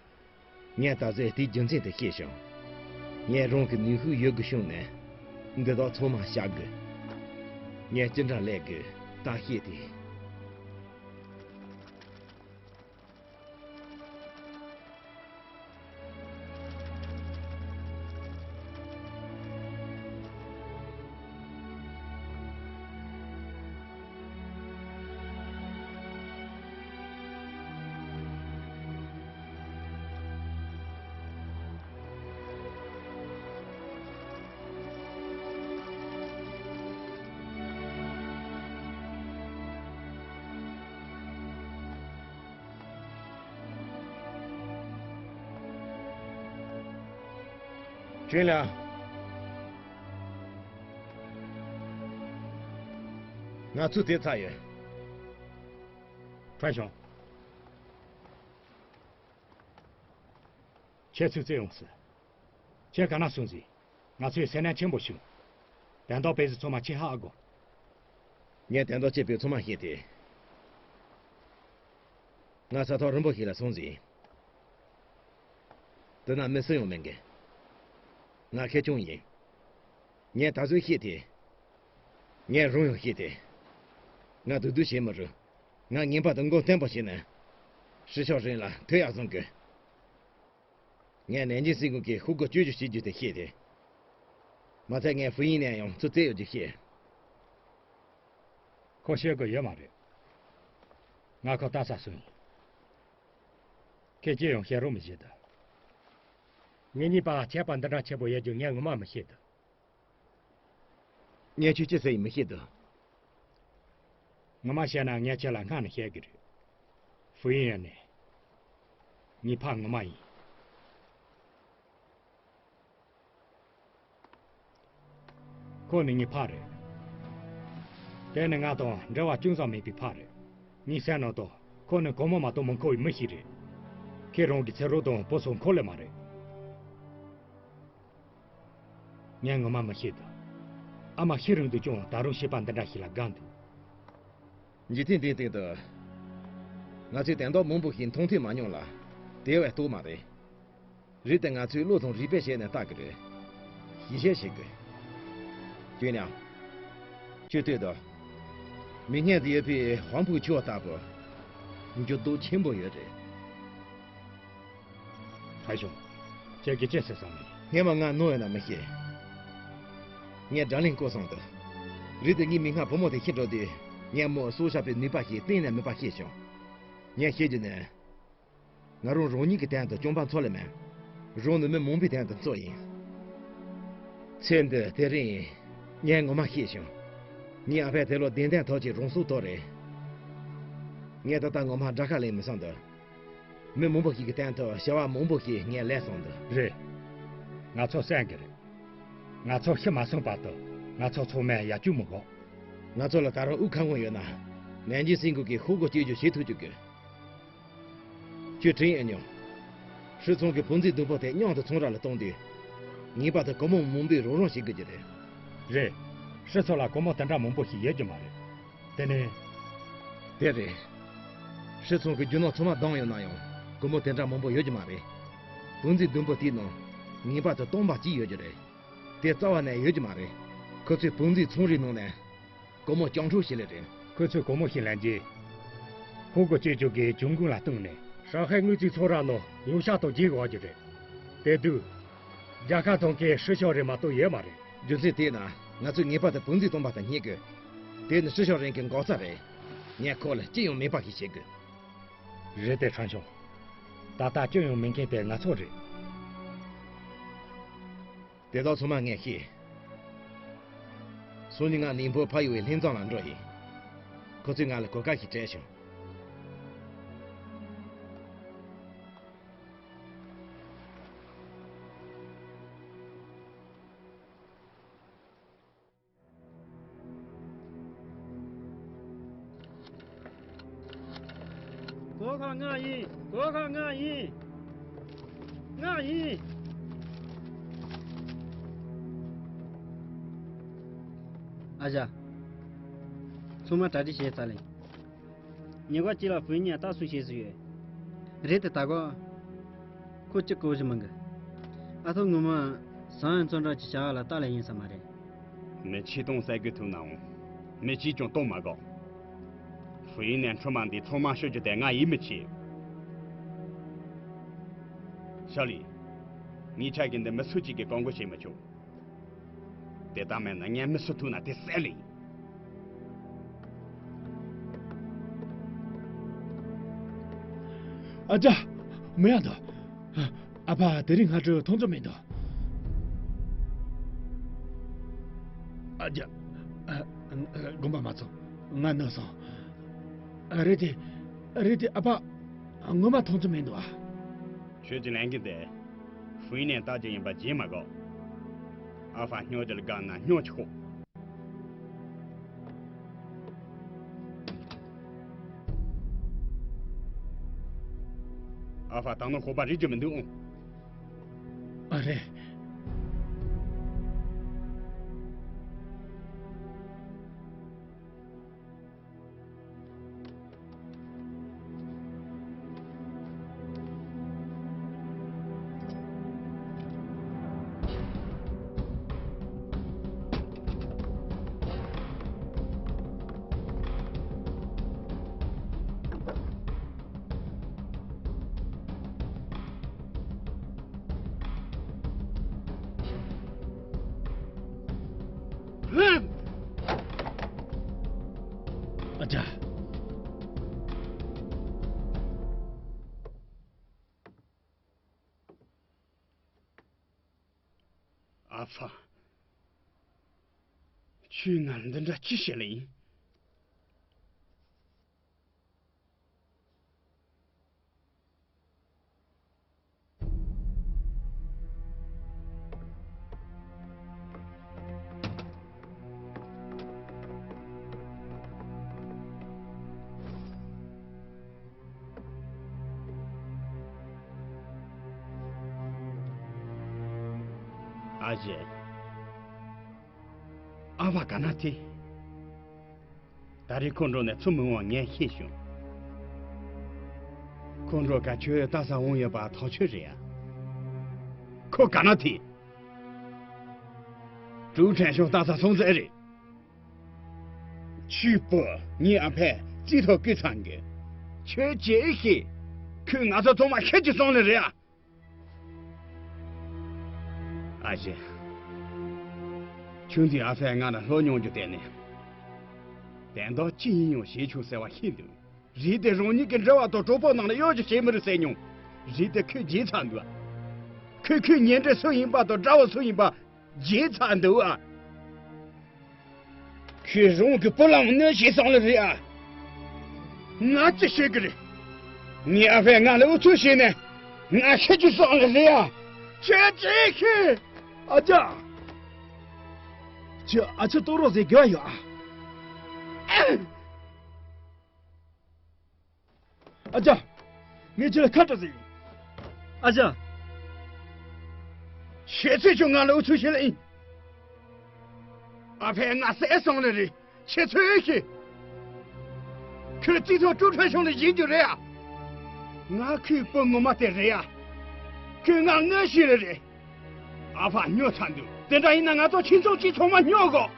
ངས་ད་གཟོད་དེའི་རྒྱུ་མཚན་དེ་ཤེས་བྱུང་། ངས་རང་གི་ནུས་ཤུགས་ཡོད་དགུ་བྱུང་ནས་འདི་དག་ཚང་མ་བཤགས་དགོས། ངས་ཅི་འདྲ་ལས་དགོས་ད་ཤེས་ཏེ། ཅུན་ལིའང་། ང་ཚོའི་དེབ་ཚར་ཡོད། ཁྲ་ཞང་། ཁྱེད་ཚོས་བཙལ་ཡོང་སྲིད། ཁྱེད་ག་ན་སོང་ཟིན། ང་ཚོས་སེམས་ནད་ཆེན་པོ་བྱུང་། དོན་དག་དཔེ་ཟིག་ཚང་མ་ཁྱེད་ཧ་གོ། ངས་དོན་དག་ཅི་ཕེབས་ཚང་མ་ཤེས་ཏེ། ང་ས་ཐོག་རིང་པོ་ཞིག་ལ་སོང་ཟིན། དེ་ན་མི་སུ་ཡང་མེད་གི། ང་ཁེ་ཆུང་ཡིན། ངས་ད་གཟོད་ཤེས་ཏེ། ངས་རུང་ཡང་ཤེས་ཏེ། ང་སྡུག་སྡུག་བྱེད་མི་རུང་། ང་ངན་པ་དང་མགོ་བརྟན་པོ་བྱས་ནས། ཧྲི་ཤོ་རིན་ལ་ཐོས་ཡག་བཟང་གི། ངས་ནན་ཅིང་སྲིད་གོང་གི་ཤོག་གུ་བཅོས་བསྒྱུར་བྱེད་རྒྱུ་དེ་ཤེས་ཏེ། མ་ཚད་ངས་ཧྥུ་ཡིན་ནས་ཡང་ཚུར་བཙལ་ཡོད་རྒྱུ་ཤེས། ཁོ་ཤེས་དགོས་ཡོད་མ་རེད། ང་ཁོ་ལྟ་ས་སུ་ཡིན། ཁྱེད་ཀྱིས་ཡང་བཤད་རོགས་མི་བྱེད་དོ། ངེད་གཉིས་པ་ཁྱད་པར་འདི་འདྲ་ཆེན་པོ་ཡོད་རྒྱུ་ངས་ངོ་མ་མི་ཤེས་དོ། ངས་ཁྱོད་ཅི་ཟེར་ཡིན་མི་ཤེས་དོ། ངོ་མ་བཤད་ན་ངས་ཁྱེད་ལ་སྔ་ནས་བཤད་གི་རེད། ཧྥུ་ཡིན་ཡོད་ནས། ངའི་ཕ་ངོ་མ་ཡིན། ཁོ་ནི་ངའི་ཕ་རེད། དེ་ནི་ང་དང་འབྲེལ་བ་ཅུང་ཟད་མེད་པའི་ཕ་རེད། ངའི་སེམས་ནང་དུ་ཁོ་ནི་སྒོར་མོ་མ་གཏོགས་མི་མཁོ་བའི་མི་ཞིག་རེད། ཁོས་རང་གི་ཚེ་རོགས་དང་བུ་སོགས་མཁོ་ལེ་མ་རེད། ངས་ངོ་མ་མི་ཤེས་དོ། ཨ་མ་ཤི་རིང་དུ་ཀྱང་ད་རུང་བྱིས་པ་འདི་འདྲ་ཞིག་ལ་དགའ་འདུག་འཇིག་རྟེན་འདིའི་སྟེང་དུ། ང་ཚོས་དོན་དག་མང་པོ་ཞིག་མཐོང་ཐོས་མ་མྱོང་ལ། དེ་བས་རྟོགས་མ་རེད། རེད་དེ་ང་ཚོས་བློ་དང་རིག་པས་དཔྱད་ནས་བལྟ་གི་རེད། ཞིབ་དཔྱད་བྱེད་དགོས། ཅུན་ལིའང་། ཁྱོད་ལྟོས་དང་། མིག་སྔུན་དུ་ཡོད་པའི་ཧོང་ཕུག་ཆུ་བོ་ལྟ་བུ། འགྱུར་ལྡོག་ཆེན་པོ་ཡོད་རེད། ཧ་ཞུང་། ཁྱེད་ཀྱིས་ཅི་ཟེར་བསམ་མེད། སྔོན་མ་ང་ནོར་ཡོད་ན་མི་ཤེས། ངས་དགྲ་ལན་བསྐུར་སོང་དུ། རེད་དེ་ངའི་མིག་སྔར་བུ་མོ་དེ་ཤི་འགྲོ་དུས་ངས་མོ་གསོ་བྱ་བའི་ནུས་པ་ཞིག་གཏན་ནས་མེད་པ་ཤེས་བྱུང་། ངས་ཤེས་རྒྱུ་ནི། ང་རང་རང་ཉིད་ཀྱི་དོན་དུ་སྐྱོན་པ་འཚོལ་ལེ་མིན། རང་ནི་མི་མང་པོའི་དོན་དུ་འཚོལ་ཡིན། ཚེ་འདི་དེ་རིང་ངས་ངོ་མ་ཤེས་བྱུང་། ངའི་ཨ་ཕས་དེ་ལོ་བདེན་དོན་ཐོག་གི་རང་སྲོག་དོར་རེད། ངས་ད་ལྟ་ངོ་མ་དགྲ་ཁ་ལེན་མི་སོང་འདུག་མི་མང་པོ་ཞིག་གི་དོན་དུ་བྱ་བ་མང་པོ་ཞིག་ངས་ལས་སོང་འདུག་རེད། ང་ཚོ་བསམ་གི་རེད། ང་ཚོ་ཤི་མ་སོང་བར་དུ་ང་ཚོ་ཚང་མས་ཡར་བཅུག་མི་དགོས། ང་ཚོ་ལ་ད་རུང་དབུགས་ཁམ་གང་ཡོད་ན། ནན་ཅིང་སྲིད་གོང་གི་ཤོག་གུ་བཅོས་བསྒྱུར་བྱེད་ཐུབ་རྒྱུ་དགོས། ཁྱོད་དྲན་ཡོད་མྱོང་། ཧྲི་ཚང་གི་བུ་འཛིན་བདུན་པོ་དེ་མཉམ་དུ་ཚོང་ར་ལ་གཏོང་དུས། ངེས་པར་དུ་སྒོར་མོ་མང་པོའི་རོགས་རམ་བྱེད་དགོས་ཀྱི་རེད། རེད། ཧྲི་ཚང་ལ་སྒོར་མོ་དེ་འདྲ་མང་པོ་ཞིག་ཡོད་ཀྱི་མ་རེད། དེ་ནས། དེ་རེད། ཧྲི་ཚང་གི་རྒྱུ་ནོར་ཚང་མ་བསྡོམས་ཡོད་ན་ཡང་སྒོར་མོ་དེ་འདྲ་མང་པོ་ཡོད་ཀྱི་མ་རེད། བུ་འཛིན་བདུན་པོ་དེའི་ནང་ངེས་པར་དུ་སྟོང་པ་གཅིག་ཡོད་ཀྱི་རེད། དེ་རྩ་བ་ནས་ཡོད་ཀྱི་མ་རེད། ཁོ་ཚོས་བུ་འཛིན་ཚོང་རའི་ནང་ནས། སྒོར་མོ་སྐྱོང་འཕྲོག་བྱེད་ལེ་རེད། ཁོ་ཚོས་སྒོར་མོ་ཞིག་ལེན་རྗེས། ཧོ་གོ་ཅེ་ཅོ་གི་གྱོང་གུན་ལ་བཏང་ནས་ཧྲང་ཧའེ་དངུལ་རྩིས་ཚོང་ར་ནང་ཡོང་ཤག་ཏུ་རྒྱག་འོག་གི་རེད། དེ་དུས། རྒྱལ་ཁ་ཐོན་མཁན་ཧྲི་ཤོ་རེ་མ་གཏོགས་ཡོད་མ་རེད། རྒྱུ་མཚན་དེས་ན་ང་ཚོས་ངེས་པར་དུ་བུ་འཛིན་སྟོང་པ་དང་རྙེད་དགོས། དེ་ནི་ཧྲི་ཤོ་རེན་གྱི་འགག་རྩ་རེད། ངས་ཁོ་ལ་ཅི་ཡང་མེད་པ་ཞིག་བྱེད་དགོས། རེད་དེ་ཧྲང་ཤོ། ད་ལྟ་ཅི་ཡང་མེད་མཁན་དེ་ང་ཚོ་རེད། དེ་དག་ཚང་མ་ངས་ཤེས། སང་ཉིན་ང་ནིང་ཕོ་ཕ་ཡུལ་བའི་ལྷན་ཚང་ལ་འགྲོ་ཡིན། ཁོ་ཚོས་ང་ལ་གོ་སྐབས་ཤིག་སྤྲད་བྱུང་། སྒོ་ཁ་ང་ཡིན། སྒོ་ཁ་ང་ཡིན། ང་ཡིན། ཨ་ཅག་ཚང་མ་གྲ་སྒྲིག་བྱས་ཚར་ལེ། ཉེ་འཁོར་གཅིག་ལ་བུ་གཉིས་ལྟ་སྲུང་བྱེད་སྲིད་ཡོད། རེད་དེ་ད་གོ། ཁོ་ཅི་གོ་ཞིག་མང་གི། ཨ་ཐོ་ངོ་མ། ཟང་ཡང་བཙོན་གྲོགས་ཀྱི་བྱ་བ་ལ་ལྟ་ལ་ཡིན་ས་མ་རེད། མི་ཆེ་སྟོང་གསལ་དགོས་ཐུབ་ནའང་། མི་གཅིག་ཀྱང་གཏོང་མ་དགོས། ཧྥུ་ཡིན་ནས་འཕྲོ་མ་འདི་ཚང་མ་ཤོད་རྒྱུ་དེ་ང་ཡིད་མི་ཆེས། ཤ་ལི། ངའི་ཆ་གི་འདི་མི་སུ་གཅིག་གིས་བཀག་འགོག་བྱེད་མི་ཆོག་དེ་ལྟ་མེད་ན་ངས་མི་སུ་ཐུག་ན་དེ་བསད་ལེ་ཡིན། ཨ་ཅག་མི་ཡག་འདུག་ཨ་ཕ་དེ་རིང་སྔ་དྲོ་མཐོང་རྒྱུ་མི་འདུག་ཨ་ཅག་ཨ། ཨ། དགོངས་པ་མ་ཚོམས། ང་ནུབ་སོང་། ཨ། རེད་དེ། རེད་དེ་ཨ་ཕ། ངོ་མ་མཐོང་རྒྱུ་མི་འདུག་ཨ། ཁྱོད་ཀྱི་ལས་འགན་དེ། ཧྥུའུ་ནན་ལྟ་རྒྱུ་ཡིན་པ་བརྗེད་མ་དགོས། ཨ་ཕ་སྨྱོ་རྒྱུ་ལ་དགའ་ན་སྨྱོ་ཆོག་ཨ་ཕ་ད་ནི་ཤོག་པ་རིག་རྒྱུ་མི་འདུག་ཨང་། ཨ་རེད། ཨ་ཅག་ཨ་ཕ། ཁྱོས་ང་འདི་འདྲ་ཅི་བྱེད་ལེ་ཡིན། ཨ་ཅེ། ཨ་ཕ་ག་ན་ཐེ། ད་རེས་ཁོ་འགྲོ་ནས་ཚུར་མི་འོང་ངས་ཤེས་བྱུང་། ཁོ་འགྲོ་ག་ཁྱོད་ལྟ་ས་འོང་ཡོད་པ་ཐག་ཆོད་རེད་ཡ། ཁོ་ག་ན་ཐེ། ཀྲུའུ་ཁྲན་ཤོང་ལྟ་ས་སོང་ཚར་རེད། ཁྱོའི་བུ་ངའི་ཨ་ཕས་རྩིས་ཐོ་བསྐུར་ཚར་གི། ཁྱོད་ཅི་ཤེས། ཁོས་ང་ཚོ་ཚང་མ་ཤི་རྒྱུ་སོང་ནི་རེད་ཨ། ཨ་ཅེ། ཆུང་དུས་ཨ་ཕས་ང་ལ་ལྷོད་མྱོང་རྒྱུ་དེ་ནི། དོན་དག་ཅི་ཡིན་ཡང་བྱེད་ཆོག་ཟེར་བ་ཤེས་འདུག་རེད་དེ་རང་ཉིད་ཀྱི་འགྲུལ་བ་དང་གྲོགས་པོ་ནང་ལ་གཡོ་སྒྱུ་བྱེད་མི་རུང་ཟེར་མྱོང་། རེད་དེ་ཁོས་བརྗེད་ཚར་འདུག་ཁོས་ཁོའི་ཉེ་འབྲེལ་སུ་ཡིན་པ་དང་དགྲ་བོ་སུ་ཡིན་པ་བརྗེད་ཚར་འདུག་ཨ། ཁོས་རང་གི་བུ་ལའང་གནོད་བྱས་སོང་ལེ་རེད་ཨ། ང་ཅི་ཤེས་ཀི་རེད། ངའི་ཨ་ཕས་ང་ལ་ཨུ་ཚུགས་བྱས་ནས་ང་ཤི་རྒྱུ་སོང་ལེ་རེད་ཨ། ཁྱོད་ཅི་ཤེས། ཨ་ཅག་ཁྱོད་ཨ་ཅག་གཏོང་རོགས་ཟེར་དགོས་ཡོད་ཨ། ཨ་ཅག་ངས་ཁྱོད་ལ་ཁ་བྲལ་ཟེར་ཡིན། ཨ་ཅག་ཁྱེད་ཚོས་ཀྱང་ང་ལ་ཨུ་ཚུགས་བྱེད་ལེ་ཡིན། ཨ་ཕས་ང་བསད་སོང་ལེ་རེད། ཁྱེད་ཚོས་ཤེས། ཁོས་རྩིས་ཐོ་ཀྲུའུ་ཁྲན་ཤོང་ལ་བྱིན་རྒྱུ་རེད་ཨ། ང་ཁོའི་བུ་ངོ་མ་དེ་རེད་ཨ། ཁོས་ང་ངན་བྱས་ལེ་རེད། ཨ་ཕ་སྨྱོ་ཚར་འདུག་དེ་འདྲ་ཡིན་ན་ང་ཚོ་ཁྱིམ་ཚང་གཅིག་ཚང་མ་སྨྱོ་དགོས།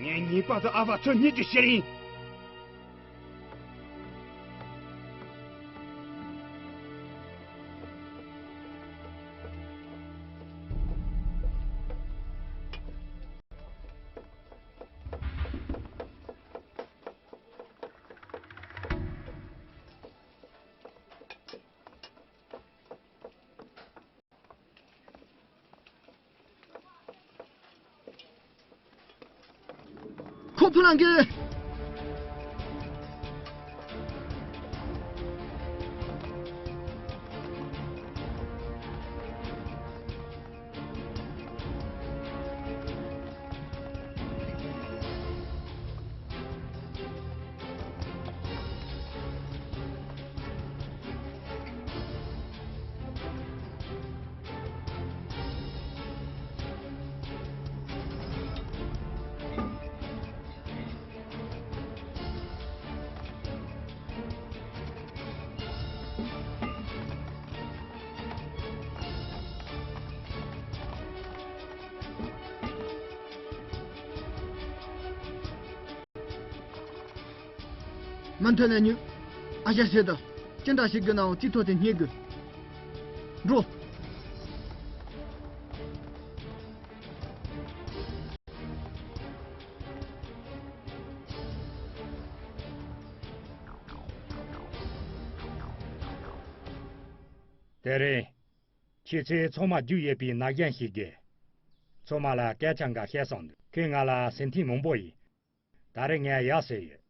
ངས་ངེས་པར་དུ་ཨ་ཕ་ཚུར་རྙེད་རྒྱུ་ཞིག་ཡིན། ཁོ་ཕུ་ལང་གི། མུ་མཐུད་ནས་ཉོན། ཨ་ཞང་ཟེར་དང་། ཅི་འདྲ་ཞིག་གི་ནའང་རྩིས་ཐོ་དེ་རྙེད་དགོས། འགྲོ། དེ་རིང་། ཁྱེད་ཚོས་ཚང་མ་རྒྱུགས་ཡོད་པའི་ན་གཞོན་ཞིག་གིས། ཚང་མ་ལ་སྐད་ཆ་འགའ་བཤད་སོང་འདུག་ཁོས་ང་ལ་ཟིན་ཐེངས་མང་པོ་ཡིན། ད་རེས་ངས་ཡག་ཟེར་ཡོད།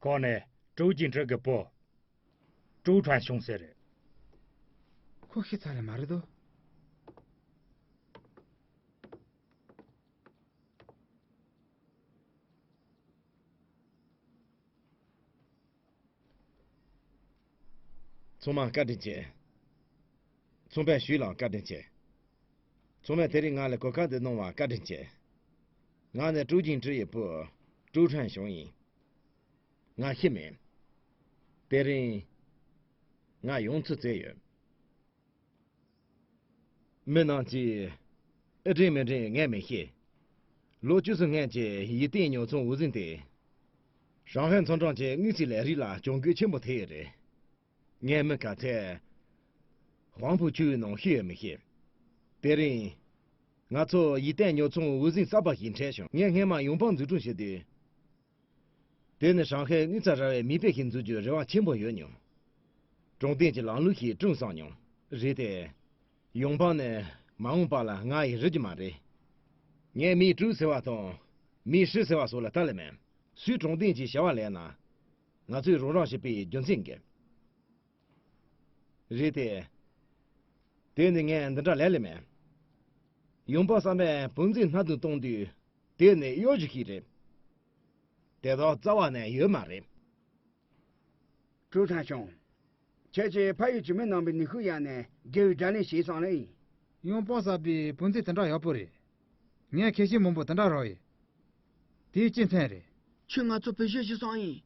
ཁོང་ནི་ཀྲོའུ་ཅིན་ཀྲི་གི་བུ། ཀྲོའུ་ཁྲན་ཤུང་ཟེར་རེད། ཁོ་ཤི་ཚར་ལེ་མ་རེད་དོ། ཚང་མ་བཀའ་དྲིན་ཆེ། ཚོང་དཔོན་ཞུས་ལགས་བཀའ་དྲིན་ཆེ། ཚང་མས་དེ་རིང་ང་ལ་གོ་སྐབས་འདི་གནང་བར་བཀའ་དྲིན་ཆེ། ང་ནི་ཀྲུའུ་ཅིང་ཀྲི་ཡི་བུ་ཀྲུའུ་ཁྲན་ཞང་ཡིན། ང་ཤི་མེད། དེ་རིང་ང་ཡོང་ཚུལ་བཙལ་ཡོད། མི་རྣམས་ཀྱིས་ཨེ་དྲན་མི་དྲན་ངས་མི་ཤེས། ལོ་བཅུ་གསུམ་སྔོན་གྱི་ཡིད་བརྟན་ཉོ་ཚོང་འོས་འཛིན་དེ། ཧྲང་ཧའེ་མཚོ་འགྲམ་གྱི་དངུལ་རྩིས་ལས་རིགས་ལ་གྱོང་གུན་ཆེན་པོ་ཐེབས་ཡོད་རེད། ངས་མི་ག་ཚད་ཧུའང་ཕུའུ་ཆུའུ་ནང་ཤི་ཡོད་མི་ཤེས། དེ་རིང་ང་ཚོ་ཡིད་བརྟན་ཉོ་ཚོང་འོས་འཛིན་གསར་པ་ཞིག་འཕྲད་བྱུང་། ངས་སྔོན་མ་ཡོང་འབབ་འཛུགས་སྐྲུན་བྱེད་དུས། དེ་ནི་ཧྲང་ཧའེ་དངུལ་རྩ་ར་བའི་མིག་དཔེ་ཞིག་འཛུགས་རྒྱུའི་རེ་བ་ཆེན་པོ་ཡོད་མྱོང་། དྲང་བདེན་གྱི་ལམ་ལུགས་ཤིག་བསྐྲུན་བསམ་མྱོང་། རེད་དེ། ཡོང་འབབ་ནི་མ་འོངས་པ་ལ་ང་ཡིས་རག་རྒྱུ་མ་རེད། ངས་མིའི་ཀྲུའུ་ཟེར་བ་དང་མིའི་ཧྲི་ཟེར་བ་སོགས་ལ་ལྟ་ལེ་མེད། སུས་དྲང་བདེན་གྱི་བྱ་བ་ལས་ན། ང་ཚོས་རོགས་རམ་བྱེད་པའི་རྒྱུ་མཚན་གྱིས། རེད་དེ། དེ་ནི་ངས་འདི་འདྲ་ལས་ལེ་མེད། ཡོང་འབབ་བསམ་པའི་བུན་འཛིན་སྣ་བདུན་གཏོང་དུས་དེ་ནི་གཡོ་སྒྱུ་ཞིག་རེད། དེ་དག་རྩ་བ་ནས་ཡོད་མ་རེད། ཀྲུའུ་ཁྲན་ཞང་། ཁྱེད་ཀྱིས་ཕ་ཡུལ་གྱི་མི་རྣམས་པའི་ནུས་ཤུགས་གཡར་ནས་དགེ་བའི་དགྲ་ལན་བྱས་སོང་ལེ། ཡོང་འབབ་གསར་པའི་བུན་འཛིན་དེ་འདྲ་ཡག་པོ་རེད། ངས་ཁེ་ཞེ་མང་པོ་དེ་འདྲ་རག་ཡོད། དེའི་སྤྱི་མཚན་རེད། ཁྱོད་ང་ཚོ་བེད་སྤྱོད་བྱས་སོང་ཡིན།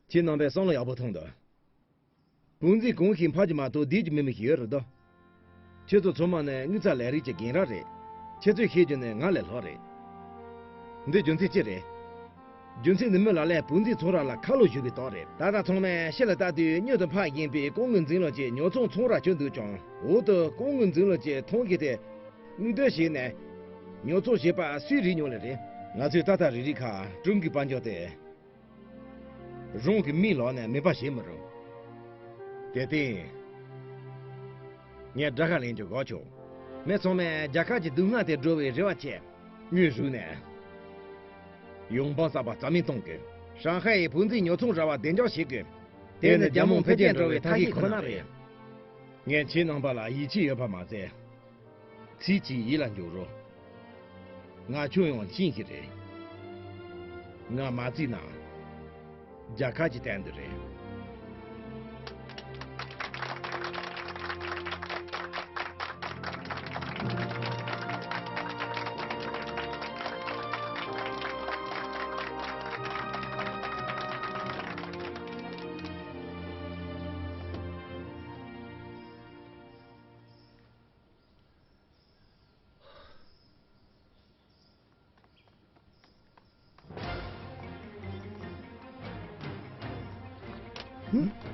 ཁྱེད་རྣམ་པས་བསམ་བློ་ཡག་པོ་ཐོངས་དང་། བུན་འཛིན་གང་ཞིག་ཕར་གྱི་མ་གཏོགས་འདིར་གྱི་མི་མི་ཞིག་ཡོད་རེད་དོ། ཁྱེད་ཚོ་ཚང་མ་ནི་དངུལ་རྩ་ལས་རིགས་ཀྱི་རྒན་རབས་རེད། ཁྱེད་ཚོས་ཤེས་རྒྱུ་ནི་ང་ལས་ལྷག་རེད། འདི་རྒྱུ་མཚན་ཅི་རེད། རྒྱུ་མཚན་ནི་མི་ལ་ལས་བུན་འཛིན་ཚོང་ར་ལ་ཁ་ལོ་བཞུར་བའི་རྟགས་རེད། ད་ལྟ་ཚང་མས་ཕྱི་ལ་ལྟ་དུས་མྱུར་དུ་ཕར་བཞེངས་པའི་ཀོང་ངོས་འཛིན་ལོ་ཅེས་ཉོ་ཚོང་ཚོང་ར་བྱོན་འདུག་ཀྱང་འོག་ཏུ་ཀོང་ངོས་འཛིན་ལོ་ཅེས་མཐོང་གི་དེ། དངུལ་འདོན་བྱས་ནས་ཉོ་ཚོང་བྱེད་པ་སུས་རིག་མྱོང་ལེ་རེད། ང་ཚོས་ཏག་ཏག་རིག་རིག་ཁ་ཀྲུང་གི་དཔལ་འབྱོར་དེ། རང་གི་མིག་ལོག་ནས་མེད་པ་བྱེད་མི་རུང་། དེ་སྟེང་། ངས་དགྲ་ཁ་ལེན་རྒྱུ་དགོས་ཆོག་མི་ཚང་མས་རྒྱལ་ཁབ་ཀྱི་སྡུག་བསྔལ་དེ་སྒྲོལ་བའི་རེ་བ་བྱས། དངོས་གཞུག་ནས། ཡོང་འབབ་གསར་པ་རྩ་མེད་གཏོང་དགོས། ཧྲང་ཧའེ་ཡི་བུན་འཛིན་ཉོ་ཚོང་ར་བ་བདེ་འཇགས་བྱེད་དགོས། དེ་ནི་རྒྱལ་དམངས་འཕེལ་རྒྱས་འགྲོ་བའི་ཐབས་ཤེས་ཁོ་ན་རེད། ངས་ཁྱེད་རྣམ་པ་ལ་ཡིད་ཆེས་ཡོད་པ་མ་ཟད། ཚིག་གཅིག་ཡིད་ལ་འཇོག་རོགས། ང་ཁྱོད་ཡང་ཅིན་ཞིག་རེད། ང་མ་བརྩིས་ན། རྒྱལ་ཁབ་ཀྱི་སྟེང་དུ་རེད།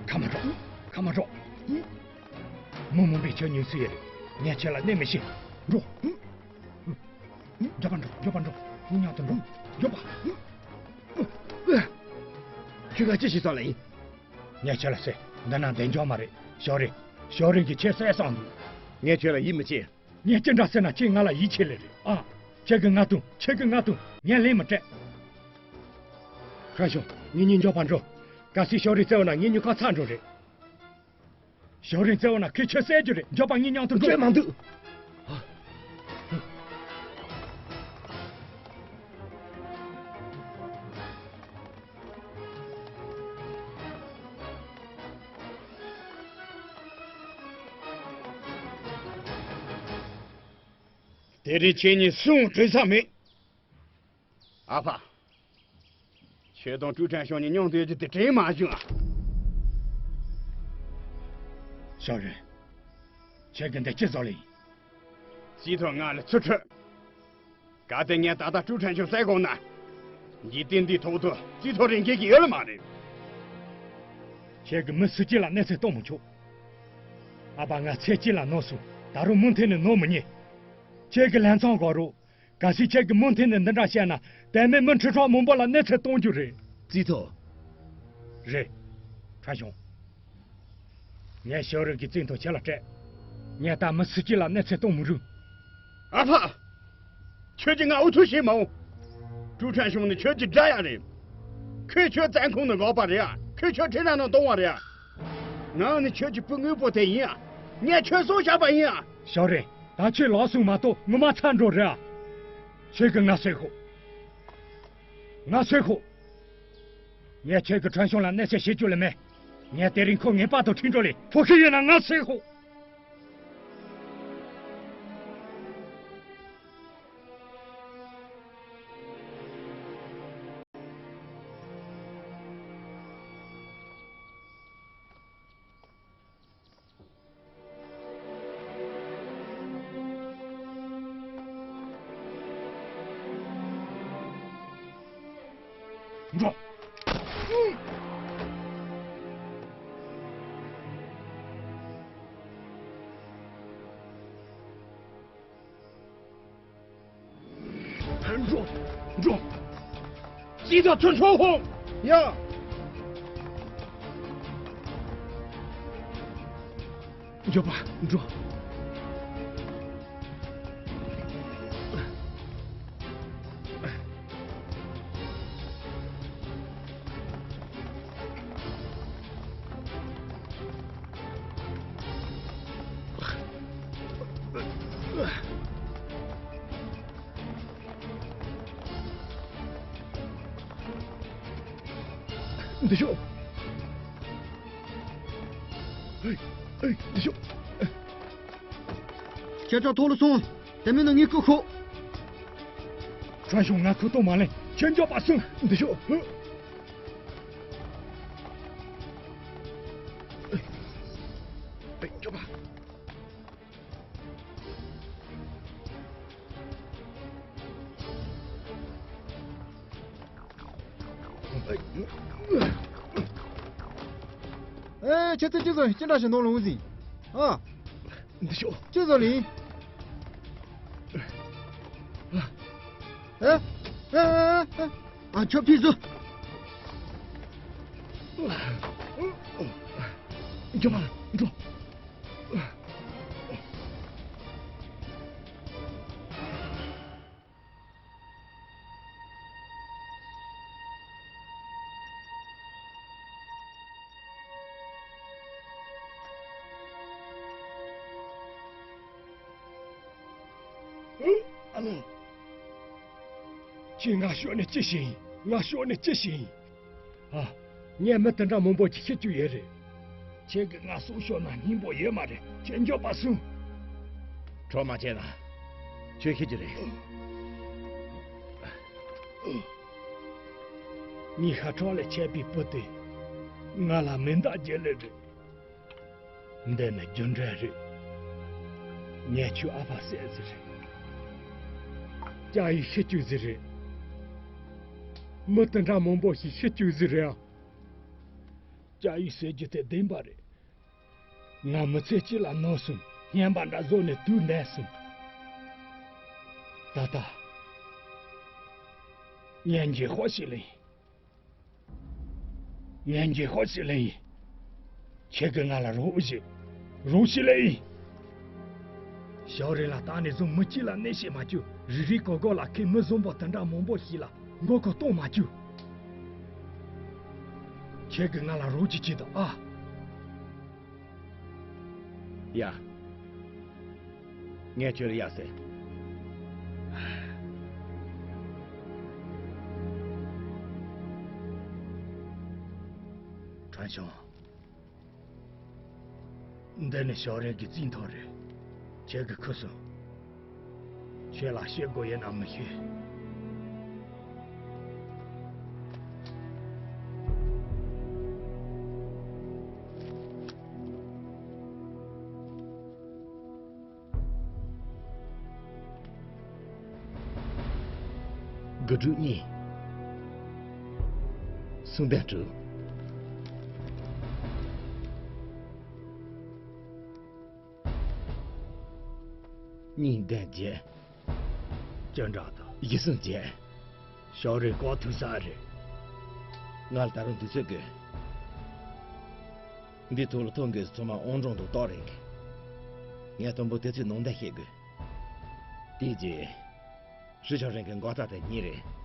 ཁ་མ་འགྲོ། ཁ་མ་འགྲོ། མི་མང་པོས་ཁྱོད་ཉུང་སུ་ཡོད། ངས་ཁྱོད་ལ་གནོད་མི་བྱེད། འགྲོ། མགྱོགས་པ་འགྲོ། མགྱོགས་པ་འགྲོ། ངའི་མཉམ་དུ་འགྲོ། མགྱོགས་པ། ཁྱོད་ལ་ཅི་ཞིག་བསམ་ལ་ཡིན། ངས་ཁྱོད་ལ་ཟེར། འདི་ན་བདེ་འཇགས་མ་རེད། ཞའོ་རིན། ཞའོ་རིན་གྱིས་ཁྱོད་བསད་སོང་འདུག་ངས་ཁྱོད་ལ་ཡིད་མི་ཆེས། ངས་ཅི་འདྲ་ཟེར་ན་ཁྱེད་ང་ལ་ཡིད་ཆེས་ལེ་རེད་ཨ། ཁྱེད་ཀྱིས་ང་བཏུང་། ཁྱེད་ཀྱིས་ང་བཏུང་། ངས་ལན་མི་སྤྲད། ཁྲ་ཞང་། ངེད་གཉིས་མགྱོགས་པ་འགྲོ། གལ་སྲིད་ཞའོ་རིན་བཙལ་བ་ན་ངེད་གཉིས་ཁ་ཚ་འགྲོ་རེད། ཞའོ་རིན་བཙལ་བ་ན་ཁོས་ཁྱོད་བསད་རྒྱུ་རེད། མགྱོགས་པ་ངེད་མཉམ་དུ་འགྲོ། བཙལ་མ་འདུག་དེ་རིང་ཁྱེད་གཉིས་སུའང་དྲན་ས་མེད། ཨ་ཕ། ཁྱེད་དང་ཀྲུའུ་ཁྲན་ཞང་གཉིས་མཉམ་དུ་ཡོད་རྒྱུ་དེ་དྲན་མ་བྱུང་ཨ། ཞའོ་རིན། ཁྱེད་ཀྱིས་འདི་ཅི་བཟོ་ལེ་ཡིན། རྩིས་ཐོ་ང་ལ་ཚུར་སྤྲོད། གལ་ཏེ་ངས་ད་ལྟ་ཀྲུའུ་ཁྲན་ཞང་བསད་དགོས་ན། འཇིག་རྟེན་འདིའི་ཐོག་ཏུ་རྩིས་ཐོ་རིན་མཁན་ཞིག་ཡོད་ལ་མ་རེད། ཁྱེད་ཀྱིས་མི་སུ་གཅིག་ལ་གནོད་འཚེ་གཏོང་མི་ཆོག་ཨ་ཕ། ང་ཚེ་གཅིག་ལ་ནོར་སོང་། ད་རུང་མུ་མཐུད་ནས་ནོར་མི་ཉན། ཁྱེད་ཀྱིས་ལྷན་ཚང་དགོས་རོགས། གལ་སྲིད་ཁྱེད་ཀྱིས་མུ་མཐུད་ནས་འདི་འདྲ་བཤད་ན། དེ་མིན་མི་ཁྲི་ཕྲག་མང་པོ་ལ་གནོད་འཚེ་གཏོང་རྒྱུ་རེད། རྩིས་ཐོ། རེད། ཁྲ་ཞང་། ངས་ཞའོ་རིན་གྱི་རྩིས་ཐོ་ཁྱེད་ལ་སྤྲད། ངས་ད་མི་སུ་གཅིག་ལ་གནོད་འཚེ་གཏོང་མི་རུང་། ཨ་ཕ། ཁྱོད་ཀྱིས་ང་འུ་ཐུག་བྱེད་མ་འོང་། ཀྲུའུ་ཁྲན་ཞང་ནི་ཁྱོད་ཀྱི་དགྲ་ཡང་རེད། ཁོས་ཁྱོད་བཙོན་ཁང་ནང་བཀག་པ་རེད་ཨ། ཁོས་ཁྱོད་འཕྲིན་ནང་གཏོང་བ་རེད་ཨ། ང་ནི་ཁྱོད་ཀྱི་བུ་དངོས་པོ་དེ་ཡིན་ཨ། ངས་ཁྱོད་སྲུང་བཞག་པ་ཡིན་ཨ། ཞའོ་རེ། ད་ཁྱོད་ལག་སོང་མ་གཏོགས་ངོ་མ་ཚར་འགྲོ་རེད་ཨ། ཁྱོད་ཀྱིས་ང་གསོད་ཤོག་ང་གསོད་ཤོག་ངས་ཁྱོད་ཀྱི་ཁྲོན་ཤོང་ལ་གནོད་འཚེ་བྱེད་རྒྱུ་ལས་མེད། ངས་དེ་རིང་ཁོ་ངེས་པར་དུ་ཁྲིད་འགྲོ་ལེ། ཕོ་ཁྱི་ཡིན་ན་ང་གསོད་ཤོག་འགྲོ། འགྲོ། འགྲོ། ཅི་ད་ཐོན་ཆོག་ཧོ། ཡ། མགྱོགས་པ་འགྲོ། འདི་ཤོག་ཨེ། ཨེ། འདི་ཤོག་ཁྱེད་ཅག་ཐོག་ལ་སོང་། དེ་མིན་ན་ངས་ཁུ་ཁོ། ཁྲོན་ཤོང་ང་ཁུ་ཏོ་མ་ལེན། ཁྱེད་མགྱོགས་པ་སོང་། འདི་ཤོག་ཨེ། ཨེ། མགྱོགས་པ། ཨེ། ཁྱེད་ཚོས་ཅི་བཟོ་ཡིན། ཅི་འདྲ་ཞིག་ནང་ལ་འོང་ཟིན། ཨ། འདི་ཤོག་ཅི་བཟོ་ལིན། ཨེ། ཨེ། ཨེ། ཨ། ཁྱོད་ཕིས་བཟོ། འགྱོ་མ་འགྲོ། ཨ་ལོ། ཁྱེད་ང་ཤོར་ནས་ཅི་ཞིག་ཡིན། ང་ཤོར་ནས་ཅི་ཞིག་ཡིན། ཨ། ངས་མི་དེ་འདྲ་མང་པོ་ཅིག་ཤི་རྒྱུ་ཡོད་རེད། ཁྱེད་ཀྱིས་ང་སྲོག་ཤོར་ན་སྙིང་པོ་ཡོད་མ་རེད། ཁྱེད་མགྱོགས་པ་སོང་། གྲོགས་མ་བྱས་ན། ཁྱོད་ཤི་རྒྱུ་རེད། ངའི་ཤ་ཁྲག་ལས་ཆད་པའི་བུ་དེ། ང་ལ་མེ་མདའ་བརྒྱབ་ལེ་རེད། འདི་ནི་རྒྱུ་འབྲས་རེད། ངས་ཁྱོའི་ཨ་ཕ་བསད་ཟིག་རེད། ཀྱ་ཡིས་ཤི་བཅུག་ཟིག་རེད། མི་དེ་འདྲ་མང་པོ་ཞིག་ཤི་བཅུག་ཟིག་རེད་ཨ། ཀྱ་ཡིས་ཟེར་རྒྱུ་དེ་བདེན་པ་རེད། ང་མི་ཚེ་གཅིག་ལ་ནོར་སོང་། རྔན་པ་འདྲ་བཟོ་ནས་དུས་འདས་སོང་། ད་ལྟ། ངས་འགྱེལ་ཤོག་ཞིག་ལེན། ངས་འགྱེལ་ཤོག་ཞིག་ལེན་ཡིན། ཁྱེད་ཀྱིས་ང་ལ་རོགས་བྱེད། རོགས་བྱེད་ལེན་ཡིན། ཞའོ་རེ་ལ་ད་ནས་བཟུང་མི་གཅིག་ལ་གནོད་བྱེད་མ་བཅུག་རི་རི་གོ་གོ་ལ་ཁོའི་མི་བཟང་པོ་དེ་འདྲ་མང་པོ་ཞིག་ལ་མགོ་སྐོར་གཏོང་མ་བཅུག་ཁྱེད་ཀྱིས་ང་ལ་རོགས་བྱེད་ཀྱི་འདུག་ཨ། ཡ། ངས་ཁྱོད་ལ་ཡ་ཟེར། ཁྲང་ཞང་། འདི་ནི་ཞའོ་རེན་གྱི་རྩིས་ཐོ་རེད། ཁྱེད་ཀྱིས་ཁུར་སོང་། ཁྱེད་ལ་བཤད་དགོས་ཡོད་ན་མི་ཤེས། དགུ་དྲུག་གཉིས། གསུམ་བདུན་དྲུག་གཉིས་བདུན་བརྒྱད། བཅུ་ཕྲག་དང་བཞི་གསུམ་བརྒྱད། ཞའོ་རེན་ལྐོག་ཐུག་ས་རེད། ང་ལ་ད་རུང་དུས་ཚོད་དགོས། འདི་ཐོག་ལ་ཐོན་དགོས། ཚང་མ་ཨང་གྲངས་དང་རྟགས་རེད། ངས་དང་པོ་དེ་ཚོའི་ནང་དོན་ཤེས་དགོས། དེའི་རྗེས། ཧྲི་ཆའོ་ཧྲན་གྱི་མགོ་བཏགས་དེ་གཉིས་རེད།